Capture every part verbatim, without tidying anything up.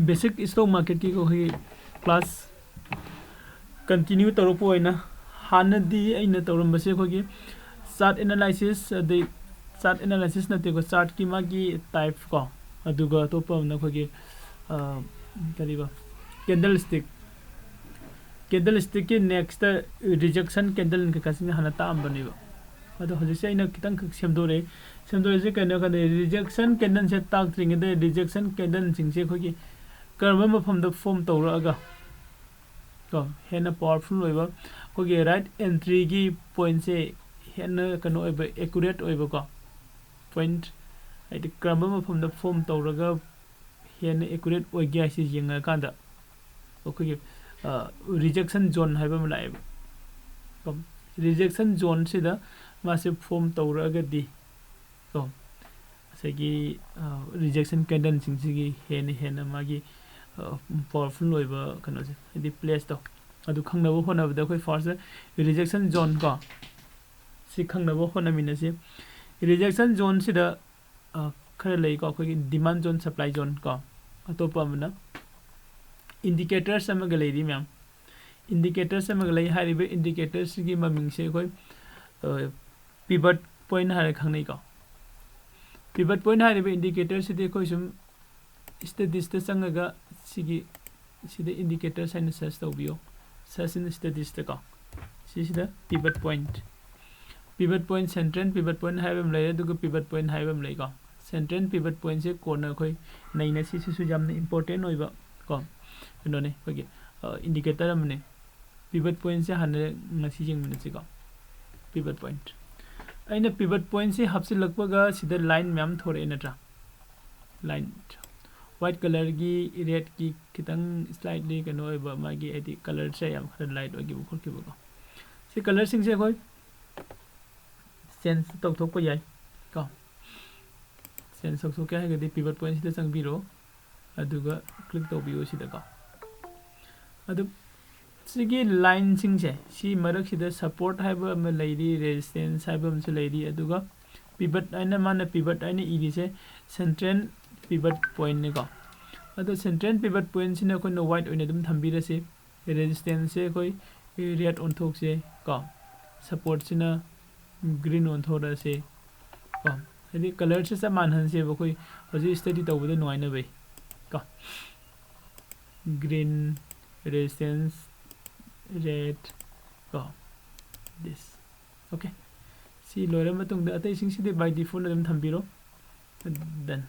Basic stock marketꯀꯤ ꯑꯩꯈꯣꯏꯒꯤ class continue ꯇꯧꯔꯛꯄ ꯑꯣꯏꯅ ꯍꯥꯟꯅꯗꯤ ꯑꯩꯅ ꯇꯧꯔꯝꯕꯁꯦ ꯑꯩꯈꯣꯏꯒꯤ chart analysis, ꯑꯗꯩ chart analysis ꯅꯠꯇꯦꯀꯣ, chartꯀꯤ ꯃꯥꯒꯤ type ꯀꯣ, ꯑꯗꯨꯒ ꯑꯇꯣꯞꯄ ꯑꯃꯅ ꯑꯩꯈꯣꯏꯒꯤ, ꯑ, ꯀꯔꯤꯕ, candlestick, candlestickꯀꯤ next rejection candle ꯀꯩꯀꯥꯁꯤꯡꯁꯦ ꯍꯥꯟꯅ ꯇꯥꯛꯑꯝꯕꯅꯦꯕ꯫ ꯑꯗꯣ ꯍꯧꯖꯤꯛꯁꯦ ꯑꯩꯅ ꯈꯤꯇꯪꯈꯛ ꯁꯦꯝꯗꯣꯔꯛꯑꯦ꯫ ꯁꯦꯝꯗꯣꯔꯛꯏꯁꯦ ꯀꯩꯅꯣ ꯍꯥꯏ ꯀꯥꯟꯗ, rejection candleꯁꯦ ꯇꯥꯛꯇ꯭ꯔꯤꯉꯩꯗ rejection candleꯁꯤꯡꯁꯦ ꯑꯩꯈꯣꯏꯒꯤ ꯀꯔꯝꯕ ꯃꯐꯝꯗ form ꯇꯧꯔꯛꯑꯒ ꯀꯣ, ꯍꯦꯟꯅ powerful ꯑꯣꯏꯕ, ꯑꯩꯈꯣꯏꯒꯤ right entryꯒꯤ pointꯁꯦ ꯍꯦꯟꯅ ꯀꯩꯅꯣ ꯑꯣꯏꯕ, accurate ꯑꯣꯏꯕꯀꯣ, point, ꯍꯥꯏꯗꯤ ꯀꯔꯝꯕ ꯃꯐꯝꯗ form ꯇꯧꯔꯒ ꯍꯦꯟꯅ accurate ꯑꯣꯏꯒꯦ ꯍꯥꯏꯁꯤ ꯌꯦꯡꯉꯀꯥꯟꯗ ꯑꯩꯈꯣꯏꯒꯤ, ꯑ, rejection zone ꯍꯥꯏꯕ ꯑꯃ ꯂꯥꯛꯑꯦꯕ꯫ ꯀꯣ, rejection zoneꯁꯤꯗ ꯃꯥꯁꯦ form ꯇꯧꯔꯛꯑꯒꯗꯤ ꯀꯣ, ꯉꯁꯥꯏꯒꯤ, ꯑ, rejection candleꯁꯤꯡꯁꯤꯒꯤ ꯍꯦꯟꯅ ꯍꯦꯟꯅ ꯃꯥꯒꯤ, ꯑ, powerful ꯑꯣꯏꯕ ꯀꯩꯅꯣꯁꯦ, ꯍꯥꯏꯗꯤ placeꯇꯣ, ꯑꯗꯨ ꯈꯪꯅꯕ ꯍꯣꯠꯅꯕꯗ ꯑꯩꯈꯣꯏ first rejection zone ꯀꯣ, ꯁꯤ ꯈꯪꯅꯕ ꯍꯣꯠꯅꯃꯤꯟꯅꯁꯤ꯫ Rejection zoneꯁꯤꯗ, ꯑ, ꯈꯔ ꯂꯩꯀꯣ, ꯑꯩꯈꯣꯏꯒꯤ demand zone, supply zone ꯀꯣ, ꯑꯇꯣꯞꯄ ꯑꯃꯅ indicators ꯑꯃꯒ ꯂꯩꯔꯤ ꯃꯌꯥꯝ꯫ Indicators ꯑꯃꯒ ꯂꯩ꯫ ꯍꯥꯏꯔꯤꯕ indicatorꯁꯤꯒꯤ ꯃꯃꯤꯡꯁꯦ ꯑꯩꯈꯣꯏ, ꯑ, pivot point ꯍꯥꯏꯔ ꯈꯪꯅꯩꯀꯣ꯫ Pivot point ꯍꯥꯏꯔꯤꯕ indicatorꯁꯤꯗꯤ ꯑꯩꯈꯣꯏ ꯁꯨꯝ studiesꯇ ꯆꯪꯉꯒ ꯁꯤꯒꯤ, ꯁꯤꯗ indicators ꯍꯥꯏꯅ search ꯇꯧꯕꯤꯌꯣ, search in studiesꯇ ꯀꯣ꯫ ꯁꯤꯁꯤꯗ pivot point, pivot point, central pivot point ꯍꯥꯏꯕ ꯑꯃ ꯂꯩꯔꯦ, ꯑꯗꯨꯒ pivot point ꯍꯥꯏꯕ ꯑꯃ ꯂꯩꯀꯣ꯫ Central pivot pointꯁꯦ ꯀꯣꯟꯅ ꯑꯩꯈꯣꯏ ꯅꯩꯅꯁꯤ꯫ ꯁꯤꯁꯨ ꯌꯥꯝꯅ important ꯑꯣꯏꯕ ꯀꯣ ꯀꯩꯅꯣꯅꯦ, ꯑꯩꯈꯣꯏꯒꯤ, ꯑ, indicator ꯑꯃꯅꯦ꯫ Pivot pointꯁꯦ ꯍꯥꯟꯅ ꯉꯁꯤ ꯌꯦꯡꯃꯤꯟꯅꯁꯤꯀꯣ꯫ Pivot point, ꯑꯩꯅ pivot pointꯁꯦ ꯍꯥꯞꯆꯤꯜꯂꯛꯄꯒ ꯁꯤꯗ line ꯃꯌꯥꯝ ꯊꯣꯔꯛꯑꯦ ꯅꯠꯇ꯭ꯔꯥ? Line, white colourꯒꯤ, redꯀꯤ ꯈꯤꯇꯪ slightly ꯀꯩꯅꯣ ꯑꯣꯏꯕ, ꯃꯥꯒꯤ ꯍꯥꯏꯗꯤ colourꯁꯦ ꯌꯥꯝ ꯈꯔ light ꯑꯣꯏꯈꯤꯕ ꯈꯣꯠꯈꯤꯕꯀꯣ꯫ ꯁꯤ colourꯁꯤꯡꯁꯦ ꯑꯩꯈꯣꯏ change ꯇꯧꯊꯣꯛꯄ ꯌꯥꯏ ꯀꯣ꯫ Change ꯇꯧꯊꯣꯛꯀꯦ ꯍꯥꯏꯔꯒꯗꯤ pivot pointꯁꯤꯗ ꯆꯪꯕꯤꯔꯣ, ꯑꯗꯨꯒ click ꯇꯧꯕꯤꯌꯣ ꯁꯤꯗꯀꯣ꯫ ꯑꯗꯨ ꯁꯤꯒꯤ lineꯁꯤꯡꯁꯦ, ꯁꯤ ꯃꯔꯛꯁꯤꯗ support ꯍꯥꯏꯕ ꯑꯃ ꯂꯩꯔꯤ, resistance ꯍꯥꯏꯕ ꯑꯃꯁꯨ ꯂꯩꯔꯤ, ꯑꯗꯨꯒ pivot ꯍꯥꯏꯅ, ꯃꯥꯅ pivot ꯍꯥꯏꯅ ꯏꯔꯤꯁꯦ central pivot pointꯅꯤꯀꯣ꯫ ꯑꯗꯣ central pivot pointꯁꯤꯅ ꯑꯩꯈꯣꯏꯅ white ꯑꯣꯏꯅ ꯑꯗꯨꯝ ꯊꯝꯕꯤꯔꯁꯤ꯫ Resistanceꯁꯦ ꯑꯩꯈꯣꯏ red ꯑꯣꯟꯊꯣꯛꯁꯦ ꯀꯣ, supportꯁꯤꯅ green ꯑꯣꯟꯊꯣꯔꯛꯑꯁꯦ ꯀꯣ꯫ ꯍꯥꯏꯗꯤ colorꯁꯦ ꯆꯞ ꯃꯥꯟꯅꯍꯟꯁꯦꯕ, ꯑꯩꯈꯣꯏ ꯍꯧꯖꯤꯛ study ꯇꯧꯕꯗ ꯅꯨꯡꯉꯥꯏꯅꯕꯩ ꯀꯣ꯫ Green, resistance, red ꯀꯣ, this꯫ Okay, ꯁꯤ ꯂꯣꯏꯔ ꯃꯇꯨꯡꯗ ꯑꯇꯩꯁꯤꯡꯁꯤꯗꯤ by default ꯑꯗꯨꯝ ꯊꯝꯕꯤꯔꯣ꯫ Done꯫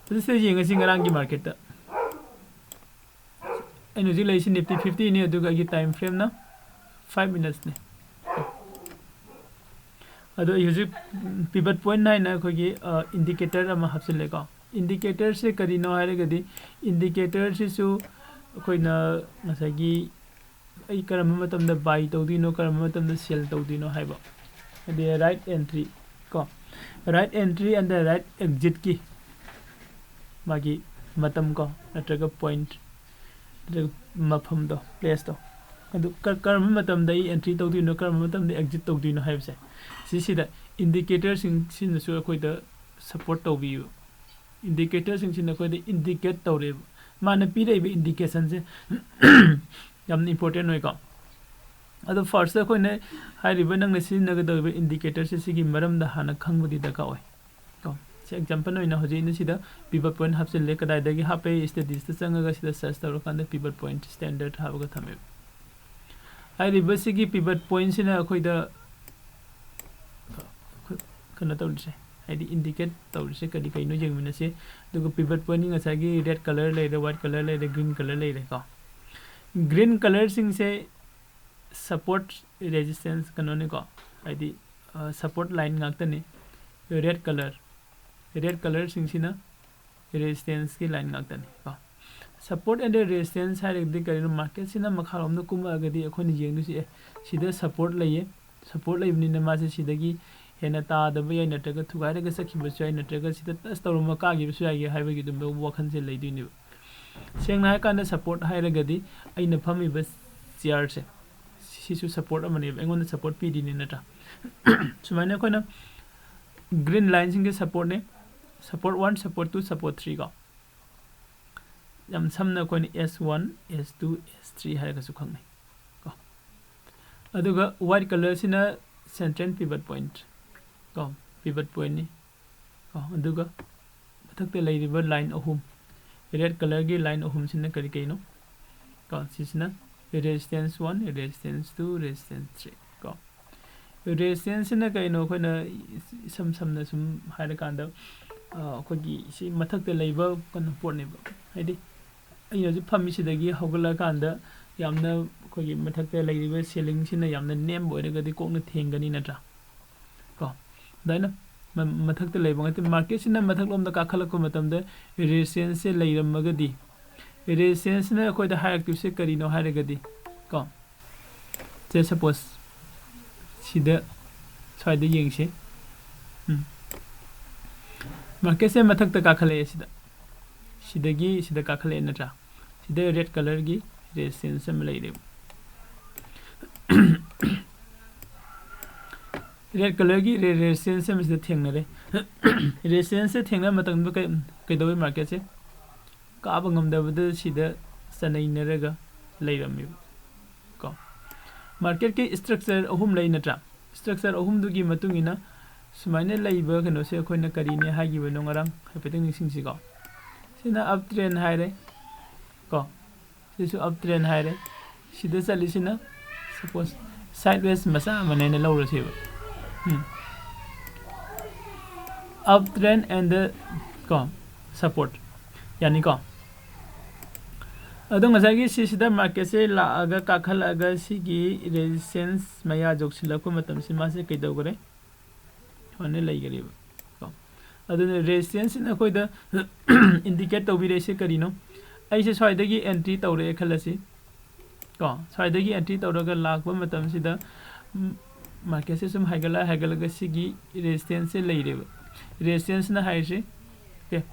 ꯍꯧꯖꯤꯛꯁꯤꯗ ꯌꯦꯡꯉꯁꯤ ꯉꯔꯥꯡꯒꯤ marketꯇ꯫ ꯑꯩꯅ ꯍꯧꯖꯤꯛ ꯂꯩꯔꯤꯁꯤ Nifty fiftyꯅꯤ, ꯑꯗꯨꯒ ꯑꯩꯒꯤ time frameꯅ five minutesꯅꯤ꯫ ꯑꯗꯣ ꯑꯩ ꯍꯧꯖꯤꯛ pivot point ꯍꯥꯏꯅ ꯑꯩꯈꯣꯏꯒꯤ indicator ꯑꯃ ꯍꯥꯞꯆꯤꯜꯂꯦꯀꯣ꯫ Indicatorꯁꯦ ꯀꯔꯤꯅꯣ ꯍꯥꯏꯔꯒꯗꯤ, indicatorꯁꯤꯁꯨ ꯑꯩꯈꯣꯏꯅ ꯉꯁꯥꯏꯒꯤ ꯑꯩ ꯀꯔꯝꯕ ꯃꯇꯝꯗ buy ꯇꯧꯗꯣꯏꯅꯣ, ꯀꯔꯝꯕ ꯃꯇꯝꯗ sell ꯇꯧꯗꯣꯏꯅꯣ ꯍꯥꯏꯕ, ꯍꯥꯏꯗꯤ right entry ꯀꯣ, right entry and right exitꯀꯤ ꯃꯥꯒꯤ ꯃꯇꯝ ꯀꯣ, ꯅꯠꯇ꯭ꯔꯒ point, ꯅꯠꯇ꯭ꯔꯒ ꯃꯐꯝꯗꯣ, placeꯇꯣ, ꯑꯗꯨ ꯀ-, ꯀꯔꯝꯕ ꯃꯇꯝꯗ ꯑꯩ entry ꯇꯧꯗꯣꯏꯅꯣ, ꯀꯔꯝꯕ ꯃꯇꯝꯗ exit ꯇꯧꯗꯣꯏꯅꯣ ꯍꯥꯏꯕꯁꯦ, ꯁꯤꯁꯤꯗ indicatorꯁꯤꯡꯁꯤꯅꯁꯨ ꯑꯩꯈꯣꯏꯗ support ꯇꯧꯕꯤꯌꯦꯕ꯫ Indicatorꯁꯤꯡꯁꯤꯅ ꯑꯩꯈꯣꯏꯗ indicate ꯇꯧꯔꯦꯕ꯫ ꯃꯥꯅ ꯄꯤꯔꯛꯏꯕ indicationꯁꯦ ꯌꯥꯝꯅ important ꯑꯣꯏꯀꯣ꯫ ꯑꯗꯣ first ꯑꯩꯈꯣꯏꯅ ꯍꯥꯏꯔꯤꯕ ꯅꯪꯅ ꯁꯤꯖꯤꯟꯅꯒꯗꯧꯔꯤꯕ indicatorꯁꯦ ꯁꯤꯒꯤ ꯃꯔꯝꯗ ꯍꯥꯟꯅ ꯈꯪꯕꯗꯤ ꯗꯔꯀꯥꯔ ꯑꯣꯏ ꯀꯣ꯫ ꯁꯤ example ꯑꯣꯏꯅ ꯍꯧꯖꯤꯛ ꯑꯩꯅ ꯁꯤꯗ pivot point ꯍꯥꯞꯆꯤꯜꯂꯦ꯫ ꯀꯗꯥꯏꯗꯒꯤ ꯍꯥꯞꯄꯦ? Studiesꯇ ꯆꯪꯉꯒ ꯁꯤꯗ search ꯇꯧꯔꯀꯥꯟꯗ pivot point standard ꯍꯥꯞꯄꯒ ꯊꯝꯃꯦꯕ꯫ ꯍꯥꯏꯔꯤꯕ ꯁꯤꯒꯤ pivot pointꯁꯤꯅ ꯑꯩꯈꯣꯏꯗ ꯀꯩꯅꯣ ꯇꯧꯔꯤꯁꯦ, ꯍꯥꯏꯗꯤ indicate ꯇꯧꯔꯤꯁꯦ ꯀꯔꯤ ꯀꯩꯅꯣ ꯌꯦꯡꯃꯤꯟꯅꯁꯤ꯫ ꯑꯗꯨꯒ pivot pointꯀꯤ ꯉꯁꯥꯏꯒꯤ red colour ꯂꯩꯔꯦ, white colour ꯂꯩꯔꯦ, green colour ꯂꯩꯔꯦꯀꯣ꯫ Green colourꯁꯤꯡꯁꯦ support, resistance ꯀꯩꯅꯣꯅꯤꯀꯣ, ꯍꯥꯏꯗꯤ support line ꯉꯥꯛꯇꯅꯤ꯫ Red colour, red colourꯁꯤꯡꯁꯤꯅ resistanceꯀꯤ line ꯉꯥꯛꯇꯅꯤ ꯀꯣ꯫ Support and resistance ꯍꯥꯏꯔꯒꯗꯤ ꯀꯔꯤꯅꯣ? Marketꯁꯤꯅ ꯃꯈꯥꯔꯣꯝꯗ ꯀꯨꯝꯃꯛꯑꯒꯗꯤ ꯑꯩꯈꯣꯏꯅ ꯌꯦꯡꯗꯣꯏꯁꯤ, ꯑꯦ, ꯁꯤꯗ support ꯂꯩꯌꯦ, support ꯂꯩꯕꯅꯤꯅ ꯃꯥꯁꯦ ꯁꯤꯗꯒꯤ ꯍꯦꯟꯅ ꯇꯥꯗꯕ ꯌꯥꯏ, ꯅꯠꯇ꯭ꯔꯒ ꯊꯨꯒꯥꯏꯔꯒ ꯆꯠꯈꯤꯕꯁꯨ ꯌꯥꯏ, ꯅꯠꯇ꯭ꯔꯒ ꯁꯤꯗ touch ꯇꯧꯔꯝꯃ ꯀꯥꯈꯤꯕꯁꯨ ꯌꯥꯏ ꯍꯥꯏꯕꯒꯤ ꯑꯗꯨꯝꯕ ꯋꯥꯈꯜꯁꯦ ꯂꯩꯗꯣꯏꯅꯦꯕ꯫ ꯁꯦꯡꯅ ꯍꯥꯏꯔꯀꯥꯟꯗ support ꯍꯥꯏꯔꯒꯗꯤ ꯑꯩꯅ ꯐꯝꯃꯤꯕ chairꯁꯦ, ꯁꯤꯁꯨ support ꯑꯃꯅꯦꯕ, ꯑꯩꯉꯣꯟꯗ support ꯄꯤꯔꯤꯅꯦ ꯅꯠꯇ꯭ꯔꯥ? ꯁꯨꯃꯥꯏꯅ ꯑꯩꯈꯣꯏꯅ green lineꯁꯤꯡꯁꯦ supportꯅꯦ, Support one, support two, support three ꯀꯣ꯫ ꯌꯥꯝ ꯁꯝꯅ ꯑꯩꯈꯣꯏꯅ S one, S two, S three ꯍꯥꯏꯔꯒꯁꯨ ꯈꯪꯅꯩ ꯀꯣ꯫ ꯑꯗꯨꯒ white colourꯁꯤꯅ central pivot point ꯀꯣ, pivot pointꯅꯤ ꯀꯣ꯫ ꯑꯗꯨꯒ ꯃꯊꯛꯇ ꯂꯩꯔꯤꯕ line ꯑꯍꯨꯝ, red colourꯒꯤ line ꯑꯍꯨꯝꯁꯤꯅ ꯀꯔꯤ ꯀꯩꯅꯣ ꯀꯣ? ꯁꯤꯁꯤꯅ resistance one, resistance two, resistance three ꯀꯣ꯫ Resistanceꯁꯤꯅ ꯀꯩꯅꯣ? ꯑꯩꯈꯣꯏꯅ ꯏꯁꯝ ꯁꯝꯅ ꯁꯨꯝ ꯍꯥꯏꯔꯀꯥꯟꯗ, ꯑ, ꯑꯩꯈꯣꯏꯒꯤ ꯁꯤ ꯃꯊꯛꯇ ꯂꯩꯕ ꯀꯩꯅꯣ ꯄꯣꯠꯅꯦꯕ꯫ ꯍꯥꯏꯗꯤ ꯑꯩꯅ ꯍꯧꯖꯤꯛ ꯐꯝꯃꯤꯁꯤꯗꯒꯤ ꯍꯧꯒꯠꯂꯛꯑꯀꯥꯟꯗ ꯌꯥꯝꯅ ꯑꯩꯈꯣꯏꯒꯤ ꯃꯊꯛꯇ ꯂꯩꯔꯤꯕ ceilingꯁꯤꯅ ꯌꯥꯝꯅ ꯅꯦꯝꯕ ꯑꯣꯏꯔꯒꯗꯤ ꯀꯣꯛꯅ ꯊꯦꯡꯒꯅꯤ, ꯅꯠꯇ꯭ꯔꯥ? ꯀꯣ, ꯑꯗꯨꯃꯥꯏꯅ ꯃ-, ꯃꯊꯛꯇ ꯂꯩꯕ ꯉꯥꯛꯇ꯫ Marketꯁꯤꯅ ꯃꯊꯛꯂꯣꯝꯗ ꯀꯥꯈꯠꯂꯛꯄ ꯃꯇꯝꯗ resistanceꯁꯦ ꯂꯩꯔꯝꯃꯒꯗꯤ, resistanceꯁꯤꯅ ꯑꯩꯈꯣꯏꯗ ꯍꯥꯏꯔꯛꯇꯣꯏꯁꯦ ꯀꯔꯤꯅꯣ ꯍꯥꯏꯔꯒꯗꯤ, ꯀꯣ, ꯁꯦ, suppose ꯁꯤꯗ, ꯁ꯭ꯋꯥꯏꯗ ꯌꯦꯡꯁꯤ꯫ ꯎꯝ꯫ Marketꯁꯦ ꯃꯊꯛꯇ ꯀꯥꯈꯠꯂꯛꯑꯦ ꯁꯤꯗ꯫ ꯁꯤꯗꯒꯤ ꯁꯤꯗ ꯀꯥꯈꯠꯂꯛꯑꯦ, ꯅꯠꯇ꯭ꯔꯥ? ꯁꯤꯗ red colourꯒꯤ resistance ꯑꯃ ꯂꯩꯔꯦꯕ꯫ Red colourꯒꯤ re-, resistance ꯑꯃ ꯁꯤꯗ ꯊꯦꯡꯅꯔꯦ꯫ Resistanceꯁꯦ ꯊꯦꯡꯅꯕ ꯃꯇꯝꯗ ꯀꯩ-, ꯀꯩꯗꯧꯋꯤ marketꯁꯦ? ꯀꯥꯕ ꯉꯝꯗꯕꯗ ꯁꯤꯗ ꯆꯅꯩꯅꯔꯒ ꯂꯩꯔꯝꯃꯦꯕ ꯀꯣ꯫ Marketꯀꯤ structure ꯑꯍꯨꯝ ꯂꯩ, ꯅꯠꯇ꯭ꯔꯥ? Structure ꯑꯍꯨꯝꯗꯨꯒꯤ ꯃꯇꯨꯡ ꯏꯟꯅ ꯁꯨꯃꯥꯏꯅ ꯂꯩꯕ ꯀꯩꯅꯣꯁꯦ ꯑꯩꯈꯣꯏꯅ ꯀꯔꯤꯅꯦ ꯍꯥꯏꯈꯤꯕꯅꯣ ꯉꯔꯥꯡ? ꯍꯥꯏꯐꯦꯠꯇꯪ ꯅꯤꯡꯁꯤꯡꯁꯤꯀꯣ꯫ ꯁꯤꯅ up trend ꯍꯥꯏꯔꯦ ꯀꯣ꯫ ꯁꯤꯁꯨ up trend ꯍꯥꯏꯔꯦ꯫ ꯁꯤꯗ ꯆꯠꯂꯤꯁꯤꯅ, suppose, sideways ꯃꯆꯥ ꯑꯃꯅꯦꯅ ꯂꯧꯔꯁꯦꯕ꯫ ꯎꯝ꯫ Up trend and the, ꯀꯣ, support꯫ ꯌꯥꯅꯤꯀꯣ? ꯑꯗꯣ ꯉꯁꯥꯏꯒꯤ ꯁꯤꯁꯤꯗ marketꯁꯦ ꯂꯥꯛꯑꯒ ꯀꯥꯈꯠꯂꯛꯑꯒ ꯁꯤꯒꯤ resistance ꯃꯌꯥ ꯌꯧꯁꯤꯜꯂꯛꯄ ꯃꯇꯝꯁꯤ ꯃꯥꯁꯦ ꯀꯩꯗꯧꯈꯔꯦ? ꯁꯨꯃꯥꯏꯅ ꯂꯩꯈꯔꯦꯕ ꯀꯣ꯫ ꯑꯗꯨꯅ resistanceꯁꯤꯅ ꯑꯩꯈꯣꯏꯗ indicate ꯇꯧꯕꯤꯔꯛꯏꯁꯦ ꯀꯔꯤꯅꯣ? ꯑꯩꯁꯦ ꯁ꯭ꯋꯥꯏꯗꯒꯤ entry ꯇꯧꯔꯛꯑꯦ ꯈꯜꯂꯁꯤ ꯀꯣ꯫ ꯁ꯭ꯋꯥꯏꯗꯒꯤ entry ꯇꯧꯔꯒ ꯂꯥꯛꯄ ꯃꯇꯝꯁꯤꯗ, ꯎꯝ, marketꯁꯦ ꯁꯨꯝ ꯍꯥꯏꯒꯠꯂ ꯍꯥꯏꯒꯠꯂꯒ ꯁꯤꯒꯤ resistanceꯁꯦ ꯂꯩꯔꯦꯕ꯫ Resistanceꯅ ꯍꯥꯏꯔꯤꯁꯦ, okay,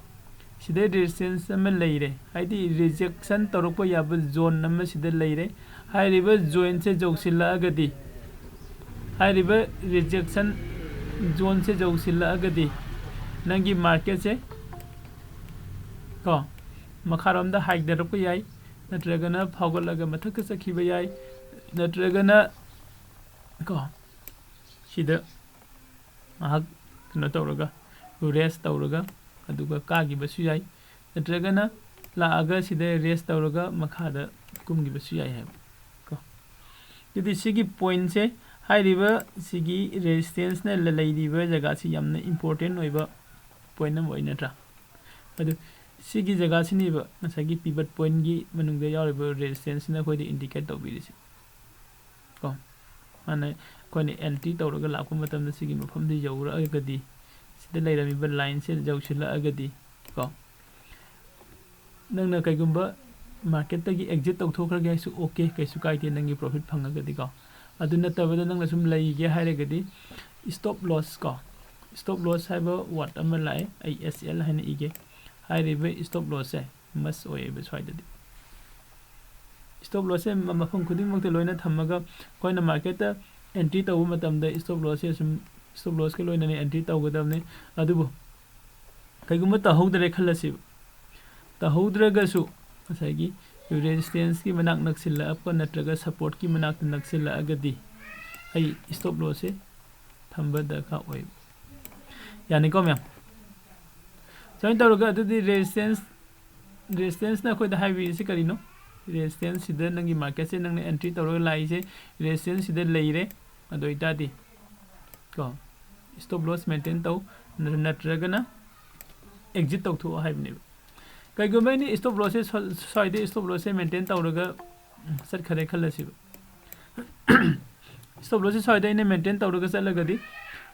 ꯁꯤꯗ resistance ꯑꯃ ꯂꯩꯔꯦ, ꯍꯥꯏꯗꯤ rejection ꯇꯧꯔꯛꯄ ꯌꯥꯕ zone ꯑꯃ ꯁꯤꯗ ꯂꯩꯔꯦ꯫ ꯍꯥꯏꯔꯤꯕ zoneꯁꯦ ꯌꯧꯁꯤꯜꯂꯛꯑꯒꯗꯤ, ꯍꯥꯏꯔꯤꯕ rejection zoneꯁꯦ ꯌꯧꯁꯤꯜꯂꯛꯑꯒꯗꯤ, ꯅꯪꯒꯤ ꯃꯥꯔꯀꯦꯠꯁꯦ ꯀꯣ ꯃꯈꯥꯔꯣꯝꯗ ꯍꯥꯏꯊꯔꯛꯄ ꯌꯥꯏ, ꯅꯠꯇ꯭ꯔꯒꯅ ꯐꯥꯎꯒꯠꯂꯒ ꯃꯊꯛꯇ ꯆꯠꯈꯤꯕ ꯌꯥꯏ, ꯅꯠꯇ꯭ꯔꯒꯅ ꯀꯣ ꯁꯤꯗ ꯉꯥꯏꯍꯥꯛ ꯀꯩꯅꯣ ꯇꯧꯔꯒ, ꯔꯦꯁ ꯇꯧꯔꯒ, ꯑꯗꯨꯒ ꯀꯥꯈꯤꯕꯁꯨ ꯌꯥꯏ, ꯅꯠꯇ꯭ꯔꯒꯅ ꯂꯥꯛꯑꯒ ꯁꯤꯗ ꯔꯦꯁ ꯇꯧꯔꯒ ꯃꯈꯥꯗ ꯀꯨꯝꯈꯤꯕꯁꯨ ꯌꯥꯏ ꯍꯥꯏꯕ ꯀꯣ꯫ ꯑꯗꯨꯗꯤ ꯁꯤꯒꯤ ꯄꯣꯏꯟꯁꯦ, ꯍꯥꯏꯔꯤꯕ ꯁꯤꯒꯤ ꯔꯦꯖꯤꯁꯇꯦꯟꯁꯅ ꯂꯩꯔꯤꯕ ꯖꯒꯥꯁꯤ ꯌꯥꯝꯅ ꯏꯝꯄꯣꯔꯇꯦꯟ ꯑꯣꯏꯕ ꯄꯣꯏꯟ ꯑꯃ ꯑꯣꯏ ꯅꯠꯇ꯭ꯔꯥ? ꯑꯗꯨ ꯁꯤꯒꯤ ꯖꯒꯥꯁꯤꯅꯦꯕ ꯉꯁꯥꯏꯒꯤ ꯄꯤꯚꯠ ꯄꯣꯏꯟꯒꯤ ꯃꯅꯨꯡꯗ ꯌꯥꯎꯔꯤꯕ ꯔꯦꯖꯤꯁꯇꯦꯟꯁꯁꯤꯅ ꯑꯩꯈꯣꯏꯗ ꯏꯟꯗꯤꯀꯦꯠ ꯇꯧꯕꯤꯔꯤꯁꯦ ꯀꯣ꯫ ꯃꯥꯅ ꯑꯩꯈꯣꯏꯅ ꯑꯦꯟꯇ꯭ꯔꯤ ꯇꯧꯔꯒ ꯂꯥꯛꯄ ꯃꯇꯝꯗ ꯁꯤꯒꯤ ꯃꯐꯝꯗ ꯌꯧꯔꯛꯑꯒꯗꯤ, ꯁꯤꯗ ꯂꯩꯔꯝꯃꯤꯕ ꯂꯥꯏꯟꯁꯦ ꯌꯧꯁꯤꯜꯂꯛꯑꯒꯗꯤ ꯀꯣ, ꯅꯪꯅ ꯀꯩꯒꯨꯝꯕ ꯃꯥꯔꯀꯦꯠꯇꯒꯤ ꯑꯦꯛꯖꯤꯠ ꯇꯧꯊꯣꯛꯈ꯭ꯔꯒꯦ ꯍꯥꯏꯁꯨ ꯑꯣꯀꯦ, ꯀꯩꯁꯨ ꯀꯥꯏꯗꯦ, ꯅꯪꯒꯤ ꯄ꯭ꯔꯣꯐꯤꯠ ꯐꯪꯉꯒꯗꯤꯀꯣ꯫ ꯑꯗꯨ ꯅꯠꯇꯕꯗ ꯅꯪꯅ ꯁꯨꯝ ꯂꯩꯒꯦ ꯍꯥꯏꯔꯒꯗꯤ ꯁ꯭ꯇꯣꯞ ꯂꯣꯁ ꯀꯣ, ꯁ꯭ꯇꯣꯞ ꯂꯣꯁ ꯍꯥꯏꯕ ꯋꯥꯔꯗ ꯑꯃ ꯂꯥꯛꯑꯦ, ꯑꯩ ꯑꯦꯁ ꯑꯦꯜ ꯍꯥꯏꯅ ꯏꯒꯦ꯫ ꯍꯥꯏꯔꯤꯕ ꯁ꯭ꯇꯣꯞ ꯂꯣꯁꯁꯦ ꯃꯁ ꯑꯣꯏꯌꯦꯕ ꯁ꯭ꯋꯥꯏꯗꯗꯤ꯫ ꯁ꯭ꯇꯣꯞ ꯂꯣꯁꯁꯦ ꯃ-, ꯃꯐꯝ ꯈꯨꯗꯤꯡꯃꯛꯇ ꯂꯣꯏꯅ ꯊꯝꯃꯒ ꯑꯩꯈꯣꯏꯅ ꯃꯥꯔꯀꯦꯠꯇ ꯑꯦꯟꯇ꯭ꯔꯤ ꯇꯧꯕ ꯃꯇꯝꯗ ꯁ꯭ꯇꯣꯞ ꯂꯣꯁꯁꯦ ꯁꯨꯝ ꯁ꯭ꯇꯣꯞ ꯂꯣꯁꯀ ꯂꯣꯏꯅꯅ ꯑꯦꯟꯇ꯭ꯔꯤ ꯇꯧꯒꯗꯕꯅꯤ꯫ ꯑꯗꯨꯕꯨ ꯀꯩꯒꯨꯝꯕ ꯇꯧꯍꯧꯗ꯭ꯔꯦ ꯈꯜꯂꯁꯦꯕ, ꯇꯧꯍꯧꯗ꯭ꯔꯒꯁꯨ ꯉꯁꯥꯏꯒꯤ ꯔꯦꯖꯤꯁꯇꯦꯟꯁꯀꯤ ꯃꯅꯥꯛ ꯅꯛꯁꯤꯜꯂꯛꯄ ꯅꯠꯇ꯭ꯔꯒ ꯁꯞꯄꯣꯔꯠꯀꯤ ꯃꯅꯥꯛꯇ ꯅꯛꯁꯤꯜꯂꯛꯑꯒꯗꯤ ꯑꯩ ꯁ꯭ꯇꯣꯞ ꯂꯣꯁꯁꯦ ꯊꯝꯕ ꯗꯔꯀꯥꯔ ꯑꯣꯏꯕ꯫ ꯌꯥꯅꯤꯀꯣ ꯃꯌꯥꯝ? ꯁꯨꯃꯥꯏꯅ ꯇꯧꯔꯒ ꯑꯗꯨꯗꯤ ꯔꯦꯖꯤꯁꯇꯦꯟꯁ, ꯔꯦꯖꯤꯁꯇꯦꯟꯁꯅ ꯑꯩꯈꯣꯏꯗ ꯍꯥꯏꯕꯤꯔꯤꯁꯤ ꯀꯔꯤꯅꯣ? ꯔꯦꯖꯤꯁꯇꯦꯟꯁꯁꯤꯗ ꯅꯪꯒꯤ ꯃꯥꯔꯀꯦꯠꯁꯦ ꯅꯪꯅ ꯑꯦꯟꯇ꯭ꯔꯤ ꯇꯧꯔꯒ ꯂꯥꯛꯏꯁꯦ ꯔꯦꯖꯤꯁꯇꯦꯟꯁꯁꯤꯗ ꯂꯩꯔꯦ꯫ ꯑꯗꯨ ꯑꯣꯏꯇꯥꯔꯗꯤ ꯀꯣ, ꯁ꯭ꯇꯣꯞ ꯂꯣꯁ ꯃꯦꯟꯇꯦꯟ ꯇꯧ, ꯅ-, ꯅꯠꯇ꯭ꯔꯒꯅ ꯑꯦꯛꯖꯤꯠ ꯇꯧꯊꯣꯛꯑꯣ ꯍꯥꯏꯕꯅꯦꯕ꯫ ꯀꯩꯒꯨꯝꯕ ꯑꯩꯅ ꯁ꯭ꯇꯣꯞ ꯂꯣꯁꯁꯦ ꯁ꯭ꯋꯥ-, ꯁ꯭ꯋꯥꯏꯗ ꯁ꯭ꯇꯣꯞ ꯂꯣꯁꯁꯦ ꯃꯦꯟꯇꯦꯟ ꯇꯧꯔꯒ ꯆꯠꯈꯔꯦ ꯈꯜꯂꯁꯤꯕ꯫ ꯁ꯭ꯇꯣꯞ ꯂꯣꯁꯁꯦ ꯁ꯭ꯋꯥꯏꯗ ꯑꯩꯅ ꯃꯦꯟꯇꯦꯟ ꯇꯧꯔꯒ ꯆꯠꯂꯒꯗꯤ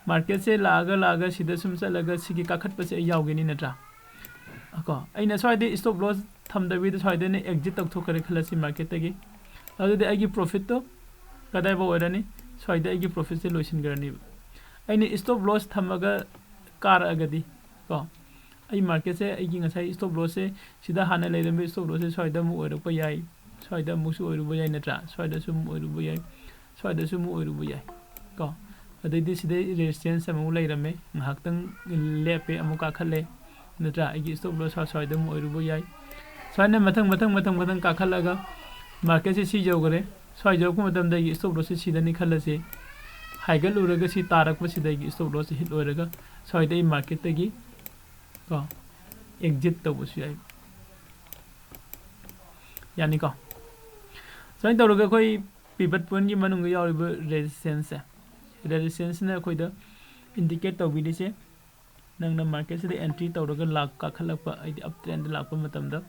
ꯃꯥꯔꯀꯦꯠꯁꯦ ꯂꯥꯛꯑꯒ, ꯂꯥꯛꯑꯒ ꯁꯤꯗ ꯁꯨꯝ ꯆꯠꯂꯒ ꯁꯤꯒꯤ ꯀꯥꯈꯠꯄꯁꯦ ꯑꯩ ꯌꯥꯎꯒꯅꯤ ꯅꯠꯇ꯭ꯔꯥ? ꯀꯣ, ꯑꯩꯅ ꯁ꯭ꯋꯥꯏꯗ ꯁ꯭ꯇꯣꯞ ꯂꯣꯁ ꯊꯝꯗꯕꯤꯗ ꯁ꯭ꯋꯥꯏꯗ ꯑꯩꯅ ꯑꯦꯛꯖꯤꯠ ꯇꯧꯊꯣꯛꯈ꯭ꯔꯦ ꯈꯜꯂꯁꯤ ꯃꯥꯔꯀꯦꯠꯇꯒꯤ꯫ ꯑꯗꯨꯗꯤ ꯑꯩꯒꯤ ꯄ꯭ꯔꯣꯐꯤꯠꯇꯣ ꯀꯗꯥꯏꯐꯥꯎ ꯑꯣꯏꯔꯅꯤ? ꯁ꯭ꯋꯥꯏꯗ ꯑꯩꯒꯤ ꯄ꯭ꯔꯣꯐꯤꯠꯁꯦ ꯂꯣꯏꯁꯤꯟꯈ꯭ꯔꯅꯤꯕ꯫ ꯑꯩꯅ ꯁ꯭ꯇꯣꯞ ꯂꯣꯁ ꯊꯝꯃꯒ ꯀꯥꯔꯛꯑꯒꯗꯤ ꯀꯣ, ꯑꯩ ꯃꯥꯔꯀꯦꯠꯁꯦ, ꯑꯩꯒꯤ ꯉꯁꯥꯏ ꯁ꯭ꯇꯣꯞ ꯂꯣꯁꯁꯦ, ꯁꯤꯗ ꯍꯥꯟꯅ ꯂꯩꯔꯝꯕ ꯁ꯭ꯇꯣꯞ ꯂꯣꯁꯁꯦ ꯁ꯭ꯋꯥꯏꯗ ꯑꯃꯨꯛ ꯑꯣꯏꯔꯛꯄ ꯌꯥꯏ, ꯁ꯭ꯋꯥꯏꯗ ꯑꯃꯨꯛꯁꯨ ꯑꯣꯏꯔꯨꯕ ꯌꯥꯏ ꯅꯠꯇ꯭ꯔꯥ? ꯁ꯭ꯋꯥꯏꯗꯁꯨ ꯑꯃꯨꯛ ꯑꯣꯏꯔꯨꯕ ꯌꯥꯏ, ꯁ꯭ꯋꯥꯏꯗꯁꯨ ꯑꯃꯨꯛ ꯑꯣꯏꯔꯨꯕ ꯌꯥꯏ ꯀꯣ꯫ ꯑꯗꯩꯗꯤ ꯁꯤꯗꯩ ꯔꯦꯁꯤꯁꯇꯦꯟꯁ ꯑꯃꯨꯛ ꯂꯩꯔꯝꯃꯦ, ꯉꯥꯏꯍꯥꯛꯇꯪ ꯂꯦꯞꯄꯦ, ꯑꯃꯨꯛ ꯀꯥꯈꯠꯂꯦ, ꯅꯠꯇ꯭ꯔꯥ? ꯑꯩꯒꯤ ꯏꯁꯇꯣꯞ ꯂꯣꯁ ꯁ꯭ꯋꯥꯏ ꯁ꯭ꯋꯥꯏꯗ ꯑꯃꯨꯛ ꯑꯣꯏꯔꯨꯕ ꯌꯥꯏ꯫ ꯁꯨꯃꯥꯏꯅ ꯃꯊꯪ ꯃꯊꯪ ꯃꯊꯪ ꯃꯊꯪ ꯀꯥꯈꯠꯂꯒ ꯃꯥꯔꯀꯦꯠꯁꯦ ꯁꯤ ꯌꯧꯈꯔꯦ꯫ ꯁ꯭ꯋꯥꯏ ꯌꯧꯔꯛꯄ ꯃꯇꯝꯗ ꯑꯩꯒꯤ ꯏꯁꯇꯣꯞ ꯂꯣꯁꯁꯦ ꯁꯤꯗꯅꯤ ꯈꯜꯂꯁꯤ꯫ ꯍꯥꯏꯒꯠꯂꯨꯔꯒ ꯁꯤ ꯇꯥꯔꯛꯄꯁꯤꯗ ꯑꯩꯒꯤ ꯏꯁꯇꯣꯞ ꯂꯣꯁꯁꯦ ꯍꯤꯠ ꯑꯣꯏꯔꯒ ꯁ꯭ꯋꯥꯏꯗ ꯑꯩ ꯃꯥꯔꯀꯦꯠꯇꯒꯤ ꯀꯣ ꯑꯦꯛꯖꯤꯠ ꯇꯧꯕꯁꯨ ꯌꯥꯏ꯫ ꯌꯥꯅꯤꯀꯣ? ꯁꯨꯃꯥꯏꯅ ꯇꯧꯔꯒ ꯑꯩꯈꯣꯏ ꯄꯤꯚꯠ ꯄꯣꯏꯟꯒꯤ ꯃꯅꯨꯡꯗ ꯌꯥꯎꯔꯤꯕ ꯔꯦꯖꯤꯁꯇꯦꯟꯁꯁꯦ, ꯔꯦꯖꯤꯁꯇꯦꯟꯁꯁꯤꯅ ꯑꯩꯈꯣꯏꯗ ꯏꯟꯗꯤꯀꯦꯠ ꯇꯧꯕꯤꯔꯤꯁꯦ, ꯅꯪꯅ ꯃꯥꯔꯀꯦꯠꯁꯤꯗ ꯑꯦꯟꯇ꯭ꯔꯤ ꯇꯧꯔꯒ ꯂꯥꯛ ꯀꯥꯈꯠꯂꯛꯄ, ꯍꯥꯏꯗꯤ ꯑꯞ ꯇ꯭ꯔꯦꯟꯗ ꯂꯥꯛꯄ ꯃꯇꯝꯗ